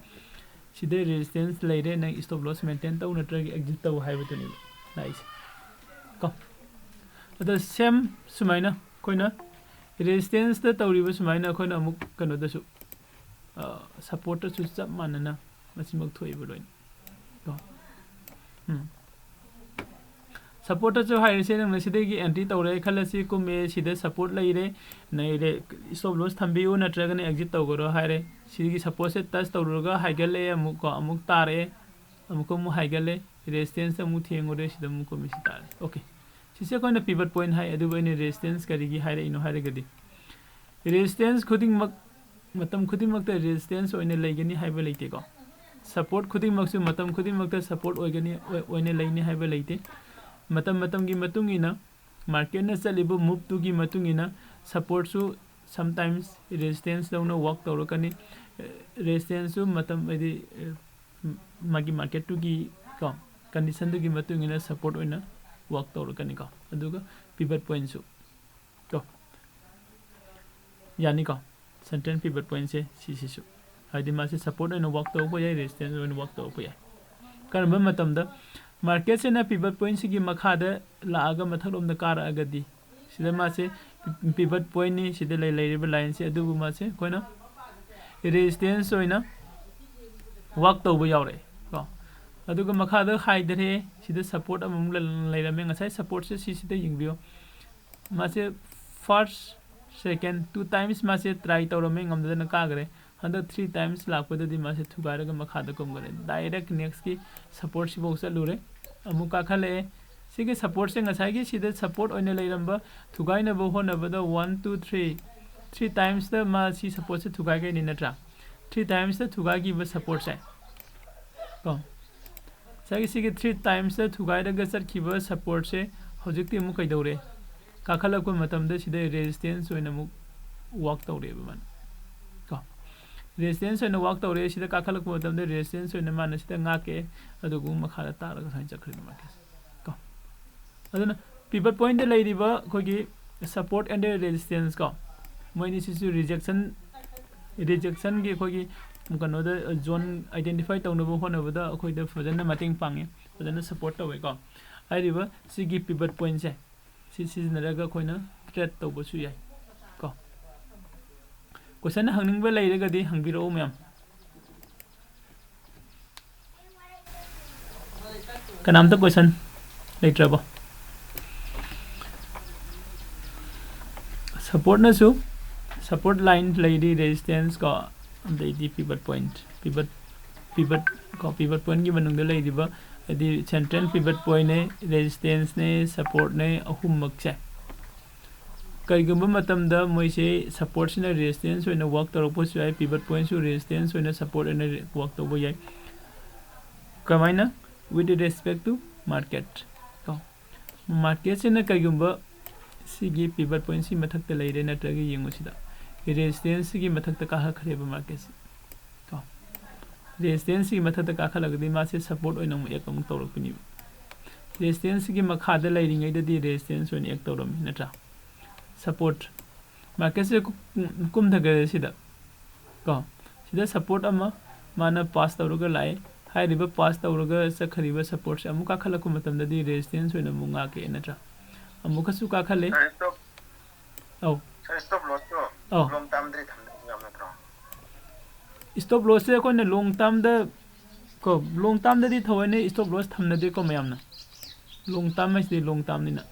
ꯁꯤꯗ ꯔꯦꯖꯤꯁꯇꯦꯟꯁ ꯂꯩꯔꯦ, ꯅꯪ ꯏꯁꯇꯣꯞ ꯂꯣꯁ ꯃꯦꯟꯇꯦꯟ ꯇꯧ ꯅꯠꯇ꯭ꯔꯒ ꯑꯦꯛꯖꯤꯠ ꯇꯧ ꯍꯥꯏꯕꯗꯨꯅꯦꯕ ꯂꯥꯛꯏꯁꯦ ꯀꯣ꯫ ꯑꯗ ꯁꯦꯝ ꯁꯨꯃꯥꯏꯅ ꯑꯩꯈꯣꯏꯅ ꯔꯦꯖꯤꯁꯇꯦꯟꯁꯇ ꯇꯧꯔꯤꯕ ꯁꯨꯃꯥꯏꯅ ꯑꯩꯈꯣꯏꯅ ꯑꯃꯨꯛ ꯀꯩꯅꯣꯗꯁꯨ, ꯁꯄꯣꯔꯠꯇꯁꯨ ꯆꯞ ꯃꯥꯟꯅꯅ ꯃꯁꯤꯃꯛ ꯊꯣꯛꯏꯕ ꯂꯣꯏꯅ ꯀꯣ꯫ ꯎꯝ꯫ ꯁꯄꯣꯔꯠꯇꯁꯨ ꯍꯥꯏꯔꯤꯁꯦ, ꯅꯪꯅ ꯁꯤꯗꯒꯤ ꯑꯦꯟꯇ꯭ꯔꯤ ꯇꯧꯔꯦ ꯈꯜꯂꯁꯤ, ꯀꯨꯝꯃꯦ, ꯁꯤꯗ ꯁꯄꯣꯔꯠ ꯂꯩꯔꯦ, ꯅꯩꯔꯦ, ꯏꯁꯇꯣꯞ ꯂꯣꯁ ꯊꯝꯕꯤꯌꯨ ꯅꯠꯇ꯭ꯔꯒꯅ ꯑꯦꯛꯖꯤꯠ ꯇꯧꯈ꯭ꯔꯣ ꯍꯥꯏꯔꯦ꯫ ꯁꯤꯒꯤ ꯁꯄꯣꯔꯠꯁꯦ ꯇꯆ ꯇꯧꯔꯨꯔꯒ ꯍꯥꯏꯒꯠꯂꯛꯑꯦ, ꯑꯃꯨꯛ ꯀꯣ, ꯑꯃꯨꯛ ꯇꯥꯔꯛꯑꯦ, ꯑꯃꯨꯛꯀ ꯑꯃꯨꯛ ꯍꯥꯏꯒꯠꯂꯦ, ꯔꯦꯖꯤꯁꯇꯦꯟꯁ ꯑꯃꯨꯛ ꯊꯦꯡꯉꯨꯔꯦ, ꯁꯤꯗ ꯑꯃꯨꯛ ꯀꯨꯝꯃꯤ, ꯁꯤ ꯇꯥꯔꯦ꯫ ꯑꯣꯀꯦ, ꯁꯤꯁꯦ ꯑꯩꯈꯣꯏꯅ ꯄꯤꯚꯠ ꯄꯣꯏꯟ ꯍꯥꯏ꯫ ꯑꯗꯨꯕꯨ ꯑꯩꯅ ꯔꯦꯖꯤꯁꯇꯦꯟꯁ ꯀꯔꯤꯒꯤ ꯍꯥꯏꯔꯛꯏꯅꯣ ꯍꯥꯏꯔꯒꯗꯤ, ꯔꯦꯖꯤꯁꯇꯦꯟꯁ ꯈꯨꯗꯤꯡꯃꯛ ꯃꯇꯝ ꯈꯨꯗꯤꯡꯃꯛꯇ ꯔꯦꯖꯤꯁꯇꯦꯟꯁ ꯑꯣꯏꯅ ꯂꯩꯒꯅꯤ ꯍꯥꯏꯕ ꯂꯩꯇꯦꯀꯣ꯫ ꯁꯄꯣꯔꯠ ꯈꯨꯗꯤꯡꯃꯛꯁꯨ ꯃꯇꯝ ꯈꯨꯗꯤꯡꯃꯛꯇ ꯁꯄꯣꯔꯠ ꯑꯣꯏꯒꯅꯤ, ꯑꯣꯏ-, ꯑꯣꯏꯅ ꯂꯩꯅꯤ ꯍꯥꯏꯕ ꯂꯩꯇꯦ꯫ ꯃꯇꯝ ꯃꯇꯝꯒꯤ ꯃꯇꯨꯡ ꯏꯟꯅ, ꯃꯥꯔꯀꯦꯠꯅ ꯆꯠꯂꯤꯕ ꯃꯨꯞꯇꯨꯒꯤ ꯃꯇꯨꯡ ꯏꯟꯅ ꯁꯄꯣꯔꯠꯁꯨ ꯁꯝꯇꯥꯏꯝꯁ ꯔꯦꯖꯤꯁꯇꯦꯟꯁ ꯗꯧꯅ ꯋꯥꯛ ꯇꯧꯔꯛꯀꯅꯤ꯫ ꯔꯦꯖꯤꯁꯇꯦꯟꯁꯁꯨ ꯃꯇꯝ, ꯍꯥꯏꯗꯤ, ꯃꯥꯒꯤ ꯃꯥꯔꯀꯦꯠꯇꯨꯒꯤ ꯀꯣ, ꯀꯟꯗꯤꯁꯟꯗꯨꯒꯤ ꯃꯇꯨꯡ ꯏꯟꯅ ꯁꯄꯣꯔꯠ ꯑꯣꯏꯅ ꯋꯥꯛ ꯇꯧꯔꯛꯀꯅꯤꯀꯣ꯫ ꯑꯗꯨꯒ ꯄꯤꯚꯠ ꯄꯣꯏꯟꯠꯁꯨ ꯀꯣ, ꯌꯥꯅꯤꯀꯣ? ꯁꯦꯟꯇ꯭ꯔꯦꯜ ꯄꯤꯚꯠ ꯄꯣꯏꯟꯠꯁꯦ ꯁꯤꯁꯤꯁꯨ, ꯍꯥꯏꯗꯤ ꯃꯥꯁꯦ ꯁꯄꯣꯔꯠ ꯑꯣꯏꯅ ꯋꯥꯛ ꯇꯧꯔꯛꯄ ꯌꯥꯏ, ꯔꯦꯖꯤꯁꯇꯦꯟꯁ ꯑꯣꯏꯅ ꯋꯥꯛ ꯇꯧꯔꯛꯄ ꯌꯥꯏ꯫ ꯀꯔꯝꯕ ꯃꯇꯝꯗ ꯃꯥꯔꯀꯦꯠꯁꯤꯅ ꯄꯤꯚꯠ ꯄꯣꯏꯟꯠꯁꯤꯒꯤ ꯃꯈꯥꯗ ꯂꯥꯛꯑꯒ ꯃꯊꯛꯂꯣꯝꯗ ꯀꯥꯔꯛꯑꯒꯗꯤ, ꯁꯤꯗ ꯃꯥꯁꯦ ꯄꯤꯚꯠ ꯄꯣꯏꯟꯠꯅꯤ, ꯁꯤꯗ ꯂꯩ-, ꯂꯩꯔꯤꯕ ꯂꯥꯏꯟꯁꯦ, ꯑꯗꯨꯕꯨ ꯃꯥꯁꯦ ꯑꯩꯈꯣꯏꯅ ꯔꯦꯖꯤꯁꯇꯦꯟꯁ ꯑꯣꯏꯅ ꯋꯥꯛ ꯇꯧꯕ ꯌꯥꯎꯔꯛꯑꯦ ꯀꯣ꯫ ꯑꯗꯨꯒ ꯃꯈꯥꯗ ꯍꯥꯏꯊꯔꯛꯑꯦ, ꯁꯤꯗ ꯁꯄꯣꯔꯠ ꯑꯃꯃꯨꯛ ꯂꯩ-, ꯂꯩꯔꯝꯃꯦ꯫ ꯉꯁꯥꯏ ꯁꯄꯣꯔꯠꯁꯦ ꯁꯤꯁꯤꯗ ꯌꯦꯡꯕꯤꯌꯣ, ꯃꯥꯁꯦ ꯐꯥꯔꯁ, ꯁꯦꯀꯦꯟ, ꯇꯨ ꯇꯥꯏꯝꯁ ꯃꯥꯁꯦ ꯇ꯭ꯔꯥꯏ ꯇꯧꯔꯝꯃꯦ, ꯉꯝꯗꯗꯅ ꯀꯥꯈ꯭ꯔꯦ꯫ ꯍꯟꯗꯛ ꯊ꯭ꯔꯤ ꯇꯥꯏꯝꯁ ꯂꯥꯛꯄꯗꯗꯤ ꯃꯥꯁꯦ ꯊꯨꯒꯥꯏꯔꯒ ꯃꯈꯥꯗ ꯀꯨꯝꯈ꯭ꯔꯦ꯫ ꯗꯥꯏꯔꯦꯛ ꯅꯦꯛꯁꯀꯤ ꯁꯄꯣꯔꯠꯁꯤꯐꯥꯎ ꯆꯠꯂꯨꯔꯦ, ꯑꯃꯨꯛ ꯀꯥꯈꯠꯂꯛꯑꯦ, ꯁꯤꯒꯤ ꯁꯞꯄꯣꯔꯠꯁꯦ ꯉꯁꯥꯏꯒꯤ ꯁꯤꯗ ꯁꯞꯄꯣꯔꯠ ꯑꯣꯏꯅ ꯂꯩꯔꯝꯕ ꯊꯨꯒꯥꯏꯅꯕ ꯍꯣꯠꯅꯕꯗ ꯋꯥꯟ ꯇꯨ ꯊ꯭ꯔꯤ ꯊ꯭ꯔꯤ ꯇꯥꯏꯝꯁꯇ ꯃꯥ ꯁꯤ ꯁꯞꯄꯣꯔꯠꯁꯦ ꯊꯨꯒꯥꯏꯈ꯭ꯔꯅꯤ ꯅꯠꯇ꯭ꯔꯥ? ꯊ꯭ꯔꯤ ꯇꯥꯏꯝꯁꯇ ꯊꯨꯒꯥꯏꯈꯤꯕ ꯁꯞꯄꯣꯔꯠꯁꯦ ꯀꯣ, ꯉꯁꯥꯏꯒꯤ ꯁꯤꯒꯤ ꯊ꯭ꯔꯤ ꯇꯥꯏꯝꯁꯇ ꯊꯨꯒꯥꯏꯔꯒ ꯆꯠꯈꯤꯕ ꯁꯞꯄꯣꯔꯠꯁꯦ ꯍꯧꯖꯤꯛꯇꯤ ꯑꯃꯨꯛ ꯀꯩꯗꯧꯔꯦ? ꯀꯥꯈꯠꯂꯛꯄ ꯃꯇꯝꯗ ꯁꯤꯗ ꯔꯦꯖꯤꯁꯇꯦꯟꯁ ꯑꯣꯏꯅ ꯑꯃꯨꯛ ꯋꯥꯛ ꯇꯧꯔꯦꯕ ꯃꯥꯅ ꯀꯣ꯫ ꯔꯦꯖꯤꯁꯇꯦꯟꯁ ꯑꯣꯏꯅ ꯋꯥꯛ ꯇꯧꯔꯦ꯫ ꯁꯤꯗ ꯀꯥꯈꯠꯂꯛꯄ ꯃꯇꯝꯗ ꯔꯦꯖꯤꯁꯇꯦꯟꯁ ꯑꯣꯏꯅ ꯃꯥꯅ ꯁꯤꯗ ꯉꯥꯛꯀꯦ, ꯑꯗꯨꯒ ꯑꯃꯨꯛ ꯃꯈꯥꯗ ꯇꯥꯔꯒ ꯁꯨꯃꯥꯏꯅ ꯆꯠꯈ꯭ꯔꯦꯕ ꯃꯥꯔꯀꯦꯠꯁꯦ ꯀꯣ꯫ ꯑꯗꯨꯅ ꯄꯤꯚꯠ ꯄꯣꯏꯟꯠꯇ ꯂꯩꯔꯤꯕ ꯑꯩꯈꯣꯏꯒꯤ ꯁꯞꯄꯣꯔꯠ ꯑꯦꯟ ꯔꯦꯖꯤꯁꯇꯦꯟꯁ ꯀꯣ, ꯃꯣꯏꯅꯤꯁꯤꯁꯨ ꯔꯤꯖꯦꯛꯁꯟ, ꯔꯤꯖꯦꯛꯁꯟꯒꯤ ꯑꯩꯈꯣꯏꯒꯤ ꯀꯩꯅꯣꯗ ꯖꯣꯟ ꯑꯥꯏꯗꯦꯟꯇꯤꯐꯥꯏ ꯇꯧꯅꯕ ꯍꯣꯠꯅꯕꯗ ꯑꯩꯈꯣꯏꯗ ꯐꯖꯅ ꯃꯇꯦꯡ ꯄꯥꯡꯉꯤ, ꯐꯖꯅ ꯁꯞꯄꯣꯔꯠ ꯇꯧꯋꯦꯀꯣ꯫ ꯍꯥꯏꯔꯤꯕ ꯁꯤꯒꯤ ꯄꯤꯚꯠ ꯄꯣꯏꯟꯠꯁꯦ ꯁꯤ ꯁꯤꯖꯤꯟꯅꯔꯒ ꯑꯩꯈꯣꯏꯅ ꯇ꯭ꯔꯦꯠ ꯇꯧꯕꯁꯨ ꯌꯥꯏ ꯀꯣ꯫ ꯀꯣꯏꯁꯟ ꯍꯪꯅꯤꯡꯕ ꯂꯩꯔꯒꯗꯤ ꯍꯪꯕꯤꯔꯛꯎ ꯃꯌꯥꯝ꯫ ꯀꯅꯥꯝꯇ ꯀꯣꯏꯁꯟ ꯂꯩꯇ꯭ꯔꯕꯣ? ꯁꯞꯄꯣꯔꯠꯅꯁꯨ, ꯁꯞꯄꯣꯔꯠ ꯂꯥꯏꯟ ꯂꯩꯔꯤ, ꯔꯦꯖꯤꯁꯇꯦꯟꯁ ꯀꯣ, ꯑꯗꯩꯗꯤ ꯄꯤꯚꯠ ꯄꯣꯏꯟꯠ, ꯄꯤꯚꯠ, ꯄꯤꯚꯠ ꯀꯣ, ꯄꯤꯚꯠ ꯄꯣꯏꯟꯠꯀꯤ ꯃꯅꯨꯡꯗ ꯂꯩꯔꯤꯕ ꯍꯥꯏꯗꯤ ꯁꯦꯟꯇ꯭ꯔꯦꯜ ꯄꯤꯚꯠ ꯄꯣꯏꯟꯠꯅꯦ, ꯔꯦꯖꯤꯁꯇꯦꯟꯁꯅꯦ, ꯁꯞꯄꯣꯔꯠꯅꯦ, ꯑꯍꯨꯝꯃꯛꯁꯦ꯫ ꯀꯔꯤꯒꯨꯝꯕ ꯃꯇꯝꯗ ꯃꯣꯏꯁꯦ ꯁꯞꯄꯣꯔꯠꯁꯤꯅ ꯔꯦꯖꯤꯁꯇꯦꯟꯁ ꯑꯣꯏꯅ ꯋꯥꯛ ꯇꯧꯔꯛꯄꯁꯨ ꯌꯥꯏ, ꯄꯤꯚꯠ ꯄꯣꯏꯟꯠꯁꯨ ꯔꯦꯖꯤꯁꯇꯦꯟꯁ ꯑꯣꯏꯅ ꯁꯞꯄꯣꯔꯠ ꯑꯣꯏꯅ ꯋꯥꯛ ꯇꯧꯕ ꯌꯥꯏ꯫ ꯀꯃꯥꯏꯅ? With respect to market ꯀꯣ꯫ ꯃꯥꯔꯀꯦꯠꯁꯤꯅ ꯀꯔꯤꯒꯨꯝꯕ ꯁꯤꯒꯤ ꯄꯤꯚꯠ ꯄꯣꯏꯟꯠꯁꯤ ꯃꯊꯛꯇ ꯂꯩꯔꯦ ꯅꯠꯇ꯭ꯔꯒ ꯌꯦꯡꯉꯨ ꯁꯤꯗ ꯔꯦꯖꯤꯁꯇꯦꯟꯁꯁꯤꯒꯤ ꯃꯊꯛꯇ ꯀꯥꯈꯠꯈ꯭ꯔꯦꯕ ꯃꯥꯔꯀꯦꯠꯁꯤ ꯀꯣ꯫ ꯔꯦꯖꯤꯁꯇꯦꯟꯁꯁꯤꯒꯤ ꯃꯊꯛꯇ ꯀꯥꯈꯠꯂꯒꯗꯤ ꯃꯥꯁꯦ ꯁꯞꯄꯣꯔꯠ ꯑꯣꯏꯅ ꯑꯃꯨꯛ ꯑꯦꯛ ꯑꯃꯨꯛ ꯇꯧꯔꯛꯄꯅꯦꯕ꯫ ꯔꯦꯖꯤꯁꯇꯦꯟꯁꯁꯤꯒꯤ ꯃꯈꯥꯗ ꯂꯩꯔꯤꯉꯩꯗꯗꯤ ꯔꯦꯖꯤꯁꯇꯦꯟꯁ ꯑꯣꯏꯅ ꯑꯦꯛ ꯇꯧꯔꯝꯃꯤ ꯅꯠꯇ꯭ꯔꯥ? ꯁꯞꯄꯣꯔꯠ, ꯃꯥꯔꯀꯦꯠꯁꯦ ꯀꯨꯝꯊꯈ꯭ꯔꯦ ꯁꯤꯗ ꯀꯣ꯫ ꯁꯤꯗ ꯁꯞꯄꯣꯔꯠ ꯑꯃ ꯃꯥꯅ ꯄꯥꯁ ꯇꯧꯔꯒ ꯂꯥꯛꯑꯦ꯫ ꯍꯥꯏꯔꯤꯕ ꯄꯥꯁ ꯇꯧꯔꯒ ꯆꯠꯈ꯭ꯔꯤꯕ ꯁꯞꯄꯣꯔꯠꯁꯦ ꯑꯃꯨꯛ ꯀꯥꯈꯠꯂꯛꯄ ꯃꯇꯝꯗꯗꯤ ꯔꯦꯖꯤꯁꯇꯦꯟꯁ ꯑꯣꯏꯅ ꯑꯃꯨꯛ ꯉꯥꯛꯀꯦ ꯅꯠꯇ꯭ꯔꯥ? ꯑꯃꯨꯛꯀꯁꯨ ꯀꯥꯈꯠꯂꯦ꯫ ꯁꯥꯔ, ꯁ꯭ꯇꯣꯞ, ꯑꯧ꯫ ꯁꯥꯔ, ꯁ꯭ꯇꯣꯞ ꯂꯣꯁꯇꯣ ꯑꯧ꯫ ꯂꯣꯡ ꯇꯥꯔꯝꯗꯗꯤ ꯊꯝꯗꯕ ꯌꯥꯕ ꯅꯠꯇ꯭ꯔꯣ? ꯁ꯭ꯇꯣꯞ ꯂꯣꯁꯁꯦ ꯑꯩꯈꯣꯏꯅ ꯂꯣꯡ ꯇꯥꯔꯝꯗ ꯀꯣ, ꯂꯣꯡ ꯇꯥꯔꯝꯗꯗꯤ ꯊꯑꯣꯏꯅ ꯁ꯭ꯇꯣꯞ ꯂꯣꯁ ꯊꯝꯅꯗꯦꯀꯣ ꯃꯌꯥꯝꯅ꯫ ꯂꯣꯡ ꯇꯥꯔꯝ ꯍꯥꯏꯁꯤꯗꯤ ꯂꯣꯡ ꯇꯥꯔꯝꯅꯤꯅ꯫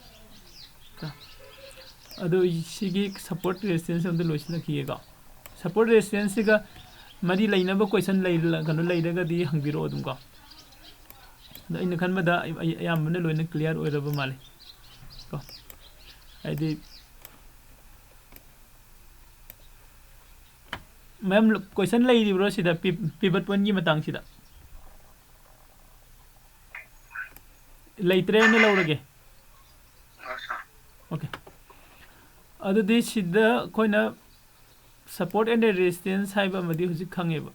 ꯑꯗꯨ ꯁꯤꯒꯤ ꯁꯞꯄꯣꯔꯠ ꯔꯦꯖꯤꯁꯇꯦꯟꯁ ꯑꯝꯇ ꯂꯣꯏꯁꯤꯜꯂꯛꯈꯤꯒꯦꯀꯣ꯫ ꯁꯞꯄꯣꯔꯠ ꯔꯦꯖꯤꯁꯇꯦꯟꯁꯁꯤꯒ ꯃꯔꯤ ꯂꯩꯅꯕ ꯀꯣꯏꯁꯟ ꯂꯩ-, ꯀꯩꯅꯣ ꯂꯩꯔꯒꯗꯤ ꯍꯪꯕꯤꯔꯛꯑꯣ ꯑꯗꯨꯝ ꯀꯣ꯫ ꯑꯩꯅ ꯈꯟꯕꯗ ꯑꯩ- ꯑꯩ ꯑꯌꯥꯝꯕꯅ ꯂꯣꯏꯅ clear ꯑꯣꯏꯔꯕ ꯃꯥꯜꯂꯦ ꯀꯣ꯫ ꯍꯥꯏꯗꯤ ꯃꯦꯝ, question ꯂꯩꯔꯤꯕ꯭ꯔꯣ ꯁꯤꯗ ꯄꯤ- pivot point ꯀꯤ ꯃꯇꯥꯡꯁꯤꯗ? ꯂꯩꯇ꯭ꯔꯦꯅ ꯂꯧꯔꯒꯦ꯫ Okay꯫ ꯑꯗꯨꯗꯤ ꯁꯤꯗ ꯑꯩꯈꯣꯏꯅ support and resistance ꯍꯥꯏꯕ ꯑꯃꯗꯤ ꯍꯧꯖꯤꯛ ꯈꯪꯉꯦꯕ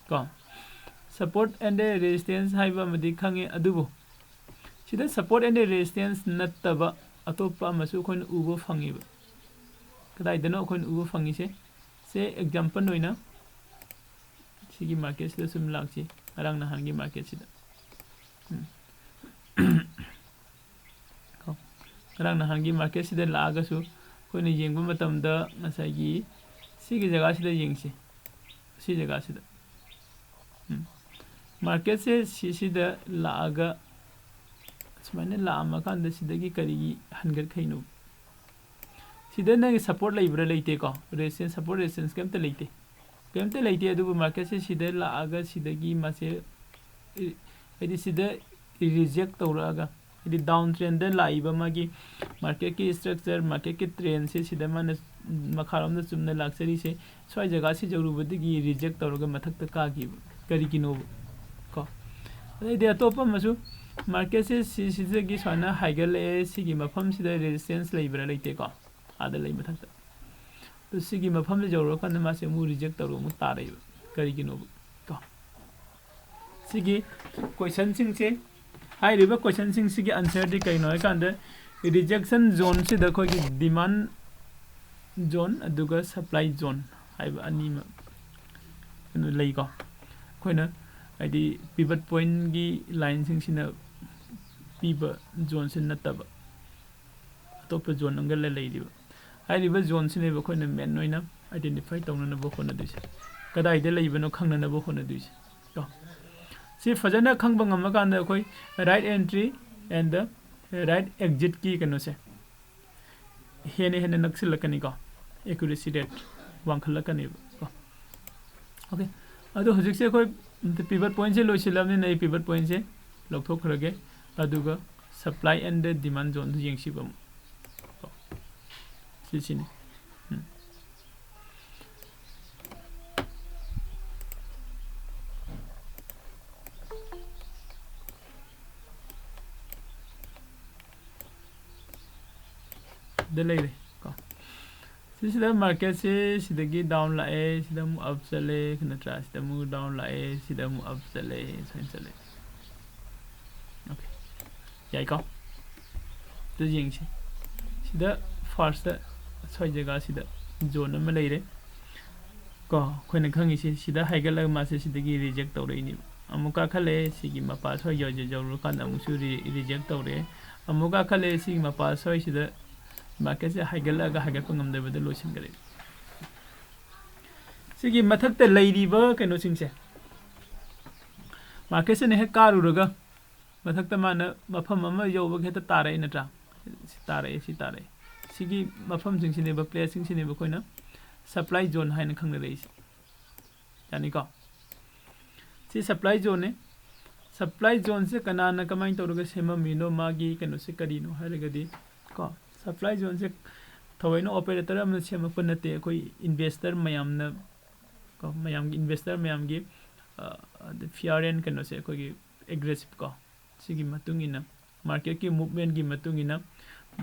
ꯀꯣ꯫ Support and resistance ꯍꯥꯏꯕ ꯑꯃꯗꯤ ꯈꯪꯉꯦ, ꯑꯗꯨꯕꯨ ꯁꯤꯗ support and resistance ꯅꯠꯇꯕ ꯑꯇꯣꯞꯄ ꯑꯃꯁꯨ ꯑꯩꯈꯣꯏꯅ ꯎꯕ ꯐꯪꯉꯦꯕ꯫ ꯀꯗꯥꯏꯗꯅꯣ ꯑꯩꯈꯣꯏꯅ ꯎꯕ ꯐꯪꯉꯤꯁꯦ? ꯁꯦ, example ꯑꯣꯏꯅ ꯁꯤꯒꯤ market ꯁꯤꯗ ꯁꯨꯝ ꯂꯥꯛꯁꯤ, ꯉꯔꯥꯡ ꯅꯍꯥꯟꯒꯤ market ꯁꯤꯗ꯫ ꯎꯝ꯫ ꯀꯣ, ꯉꯔꯥꯡ ꯅꯍꯥꯟꯒꯤ market ꯁꯤꯗ ꯂꯥꯛꯑꯒꯁꯨ ꯑꯩꯈꯣꯏꯅ ꯌꯦꯡꯕ ꯃꯇꯝꯗ ꯉꯁꯥꯏꯒꯤ ꯁꯤꯒꯤ ꯖꯒꯥꯁꯤꯗ ꯌꯦꯡꯁꯤ, ꯁꯤ ꯖꯒꯥꯁꯤꯗ꯫ ꯎꯝ꯫ Market ꯁꯦ ꯁꯤꯁꯤꯗ ꯂꯥꯛꯑꯒ ꯁꯨꯃꯥꯏꯅ ꯂꯥꯛꯑꯝꯃꯀꯥꯟꯗ ꯁꯤꯗꯒꯤ ꯀꯔꯤꯒꯤ ꯍꯟꯒꯠꯈꯩꯅꯣ? ꯁꯤꯗ ꯅꯪꯒꯤ support ꯂꯩꯕ꯭ꯔꯥ? ꯂꯩꯇꯦꯀꯣ꯫ Resistance, support resistance ꯀꯩꯝꯇ ꯂꯩꯇꯦ꯫ ꯀꯩꯝꯇ ꯂꯩꯇꯦ, ꯑꯗꯨꯕꯨ market ꯁꯦ ꯁꯤꯗ ꯂꯥꯛꯑꯒ ꯁꯤꯗꯒꯤ ꯃꯥꯁꯦ, ꯏ-, ꯍꯥꯏꯗꯤ ꯁꯤꯗ reject ꯇꯧꯔꯛꯑꯒ, ꯍꯥꯏꯗꯤ down trend ꯗ ꯂꯥꯛꯏꯕ ꯃꯥꯒꯤ market ꯀꯤ structure, market ꯀꯤ trend ꯁꯦ ꯁꯤꯗ ꯃꯥꯅ ꯃꯈꯥꯔꯣꯝꯗ ꯆꯨꯝꯅ ꯂꯥꯛꯆꯔꯤꯁꯦ, ꯁ꯭ꯋꯥꯏ ꯖꯒꯥꯁꯤ ꯌꯧꯔꯨꯕꯗꯒꯤ reject ꯇꯧꯔꯒ ꯃꯊꯛꯇ ꯀꯥꯈꯤꯕ ꯀꯔꯤꯒꯤꯅꯣꯕ ꯀꯣ? ꯑꯗꯩꯗꯤ ꯑꯇꯣꯞꯄ ꯑꯃꯁꯨ, market ꯁꯦ ꯁꯤ-, ꯁꯤꯗꯒꯤ ꯁꯨꯃꯥꯏꯅ ꯍꯥꯏꯒꯠꯂꯛꯑꯦ, ꯁꯤꯒꯤ ꯃꯐꯝꯁꯤꯗ resistance ꯂꯩꯕ꯭ꯔꯥ? ꯂꯩꯇꯦꯀꯣ, ꯑꯥꯗ ꯂꯩ ꯃꯊꯛꯇ꯫ ꯑꯗꯨ ꯁꯤꯒꯤ ꯃꯐꯝꯁꯤ ꯌꯧꯔꯀꯥꯟꯗ ꯃꯥꯁꯦ ꯑꯃꯨꯛ reject ꯇꯧꯔꯒ ꯑꯃꯨꯛ ꯇꯥꯔꯛꯏꯕ ꯀꯔꯤꯒꯤꯅꯣꯕ ꯀꯣ? ꯁꯤꯒꯤ question ꯁꯤꯡꯁꯦ, ꯍꯥꯏꯔꯤꯕ question ꯁꯤꯡꯁꯤꯒꯤ answer ꯗꯤ ꯀꯩꯅꯣ ꯍꯥꯏꯀꯥꯟꯗ, rejection zone ꯁꯤꯗ ꯑꯩꯈꯣꯏꯒꯤ demand zone ꯑꯗꯨꯒ supply zone ꯍꯥꯏꯕ ꯑꯅꯤꯃꯛ ꯀꯩꯅꯣ ꯂꯩꯀꯣ꯫ ꯑꯩꯈꯣꯏꯅ ꯍꯥꯏꯗꯤ pivot point ꯀꯤ line ꯁꯤꯡꯁꯤꯅ ꯄꯤꯕ zone ꯁꯤ ꯅꯠꯇꯕ ꯑꯇꯣꯞꯄ zone ꯑꯃꯒ ꯂꯩ-, ꯂꯩꯔꯤꯕ꯫ ꯍꯥꯏꯔꯤꯕ zone ꯁꯤꯅꯦꯕ ꯑꯩꯈꯣꯏꯅ main ꯑꯣꯏꯅ identify ꯇꯧꯅꯅꯕ ꯍꯣꯠꯅꯗꯣꯏꯁꯦ꯫ ꯀꯗꯥꯏꯗ ꯂꯩꯕꯅꯣ ꯈꯪꯅꯅꯕ ꯍꯣꯠꯅꯗꯣꯏꯁꯦ ꯀꯣ꯫ ꯁꯤ ꯐꯖꯅ ꯈꯪꯕ ꯉꯝꯃꯀꯥꯟꯗ ꯑꯩꯈꯣꯏ right entry and the right exit ꯀꯤ ꯀꯩꯅꯣꯁꯦ ꯍꯦꯟꯅ ꯍꯦꯟꯅ ꯅꯛꯁꯤꯜꯂꯛꯀꯅꯤꯀꯣ, accuracy rate ꯋꯥꯡꯈꯠꯂꯛꯀꯅꯦꯕ ꯀꯣ꯫ Okay, ꯑꯗꯣ ꯍꯧꯖꯤꯛꯁꯦ ꯑꯩꯈꯣꯏ pivot point ꯁꯦ ꯂꯣꯏꯁꯤꯜꯂꯕꯅꯤꯅ ꯑꯩ pivot point ꯁꯦ ꯂꯧꯊꯣꯛꯈ꯭ꯔꯒꯦ꯫ ꯑꯗꯨꯒ supply and demand zoneꯗꯨ ꯌꯦꯡꯁꯤꯕ ꯑꯃꯨꯛ꯫ ꯁꯤꯁꯤꯅꯤ꯫ ꯎꯝ꯫ ꯗ ꯂꯩꯔꯦ ꯀꯣ꯫ ꯁꯤꯁꯤꯗ marketꯁꯦ ꯁꯤꯗꯒꯤ down ꯂꯥꯛꯑꯦ, ꯁꯤꯗ ꯑꯃꯨꯛ up ꯆꯠꯂꯦ, ꯅꯠꯇ꯭ꯔꯥ? ꯁꯤꯗ ꯑꯃꯨꯛ down ꯂꯥꯛꯑꯦ, ꯁꯤꯗ ꯑꯃꯨꯛ up ꯆꯠꯂꯦ, ꯁꯨꯃꯥꯏꯅ ꯆꯠꯂꯦ꯫ Okay꯫ ꯌꯥꯏꯀꯣ? ꯑꯗꯨ ꯌꯦꯡꯁꯤ꯫ ꯁꯤꯗ firstꯇ ꯁ꯭ꯋꯥꯏ ꯖꯒꯥꯁꯤꯗ zone ꯑꯃ ꯂꯩꯔꯦ꯫ ꯀꯣ, ꯑꯩꯈꯣꯏꯅ ꯈꯪꯉꯤꯁꯤ ꯁꯤꯗ ꯍꯥꯏꯒꯠꯂꯒ ꯃꯥꯁꯦ ꯁꯤꯗꯒꯤ reject ꯇꯧꯔꯛꯏꯅꯦꯕ꯫ ꯑꯃꯨꯛ ꯀꯥꯈꯠꯂꯛꯑꯦ, ꯁꯤꯒꯤ ꯃꯄꯥ ꯁ꯭ꯋꯥꯏ ꯌꯧ-, ꯌꯧ-, ꯌꯧꯔꯀꯥꯟꯗ ꯑꯃꯨꯛꯁꯨ re-, reject ꯇꯧꯔꯛꯑꯦ꯫ ꯑꯃꯨꯛ ꯀꯥꯈꯠꯂꯛꯑꯦ, ꯁꯤꯒꯤ ꯃꯄꯥ ꯁ꯭ꯋꯥꯏꯁꯤꯗ marketꯁꯦ ꯍꯥꯏꯒꯠꯂꯛꯑꯒ ꯍꯥꯏꯒꯠꯄ ꯉꯝꯗꯕꯗ ꯂꯣꯏꯁꯤꯟꯈꯔꯦ꯫ ꯁꯤꯒꯤ ꯃꯊꯛꯇ ꯂꯩꯔꯤꯕ ꯀꯩꯅꯣꯁꯤꯡꯁꯦ, marketꯁꯤꯅ ꯍꯦꯛ ꯀꯥꯔꯨꯔꯒ ꯃꯊꯛꯇ ꯃꯥꯅ ꯃꯐꯝ ꯑꯃ ꯌꯧꯕꯒ ꯍꯦꯛꯇ ꯇꯥꯔꯛꯏ ꯅꯠꯇ꯭ꯔꯥ? ꯁꯤ ꯇꯥꯔꯛꯑꯦ, ꯁꯤ ꯇꯥꯔꯛꯑꯦ꯫ ꯁꯤꯒꯤ ꯃꯐꯝꯁꯤꯡꯁꯤꯅꯦꯕ, placeꯁꯤꯡꯁꯤꯅꯦꯕ ꯑꯩꯈꯣꯏꯅ supply zone ꯍꯥꯏꯅ ꯈꯪꯅꯔꯛꯏꯁꯦ꯫ ꯌꯥꯅꯤꯀꯣ? ꯁꯤ supply zoneꯅꯦ꯫ Supply zoneꯁꯦ ꯀꯅꯥꯅ ꯀꯃꯥꯏꯅ ꯇꯧꯔꯒ ꯁꯦꯝꯃꯝꯃꯤꯅꯣ, ꯃꯥꯒꯤ ꯀꯩꯅꯣꯁꯦ ꯀꯔꯤꯅꯣ ꯍꯥꯏꯔꯒꯗꯤ ꯀꯣ, supply zoneꯁꯦ ꯊꯑꯣꯏꯅ operator ꯑꯃꯅ ꯁꯦꯝꯃꯛꯄ ꯅꯠꯇꯦ, ꯑꯩꯈꯣꯏ investor ꯃꯌꯥꯝꯅ ꯀꯣ, ꯃꯌꯥꯝꯒꯤ, investor ꯃꯌꯥꯝꯒꯤ, ꯑ, ꯑꯗ fear and ꯀꯩꯅꯣꯁꯦ ꯑꯩꯈꯣꯏꯒꯤ aggressive ꯀꯣ, ꯁꯤꯒꯤ ꯃꯇꯨꯡ ꯏꯟꯅ, marketꯀꯤ movementꯀꯤ ꯃꯇꯨꯡ ꯏꯟꯅ,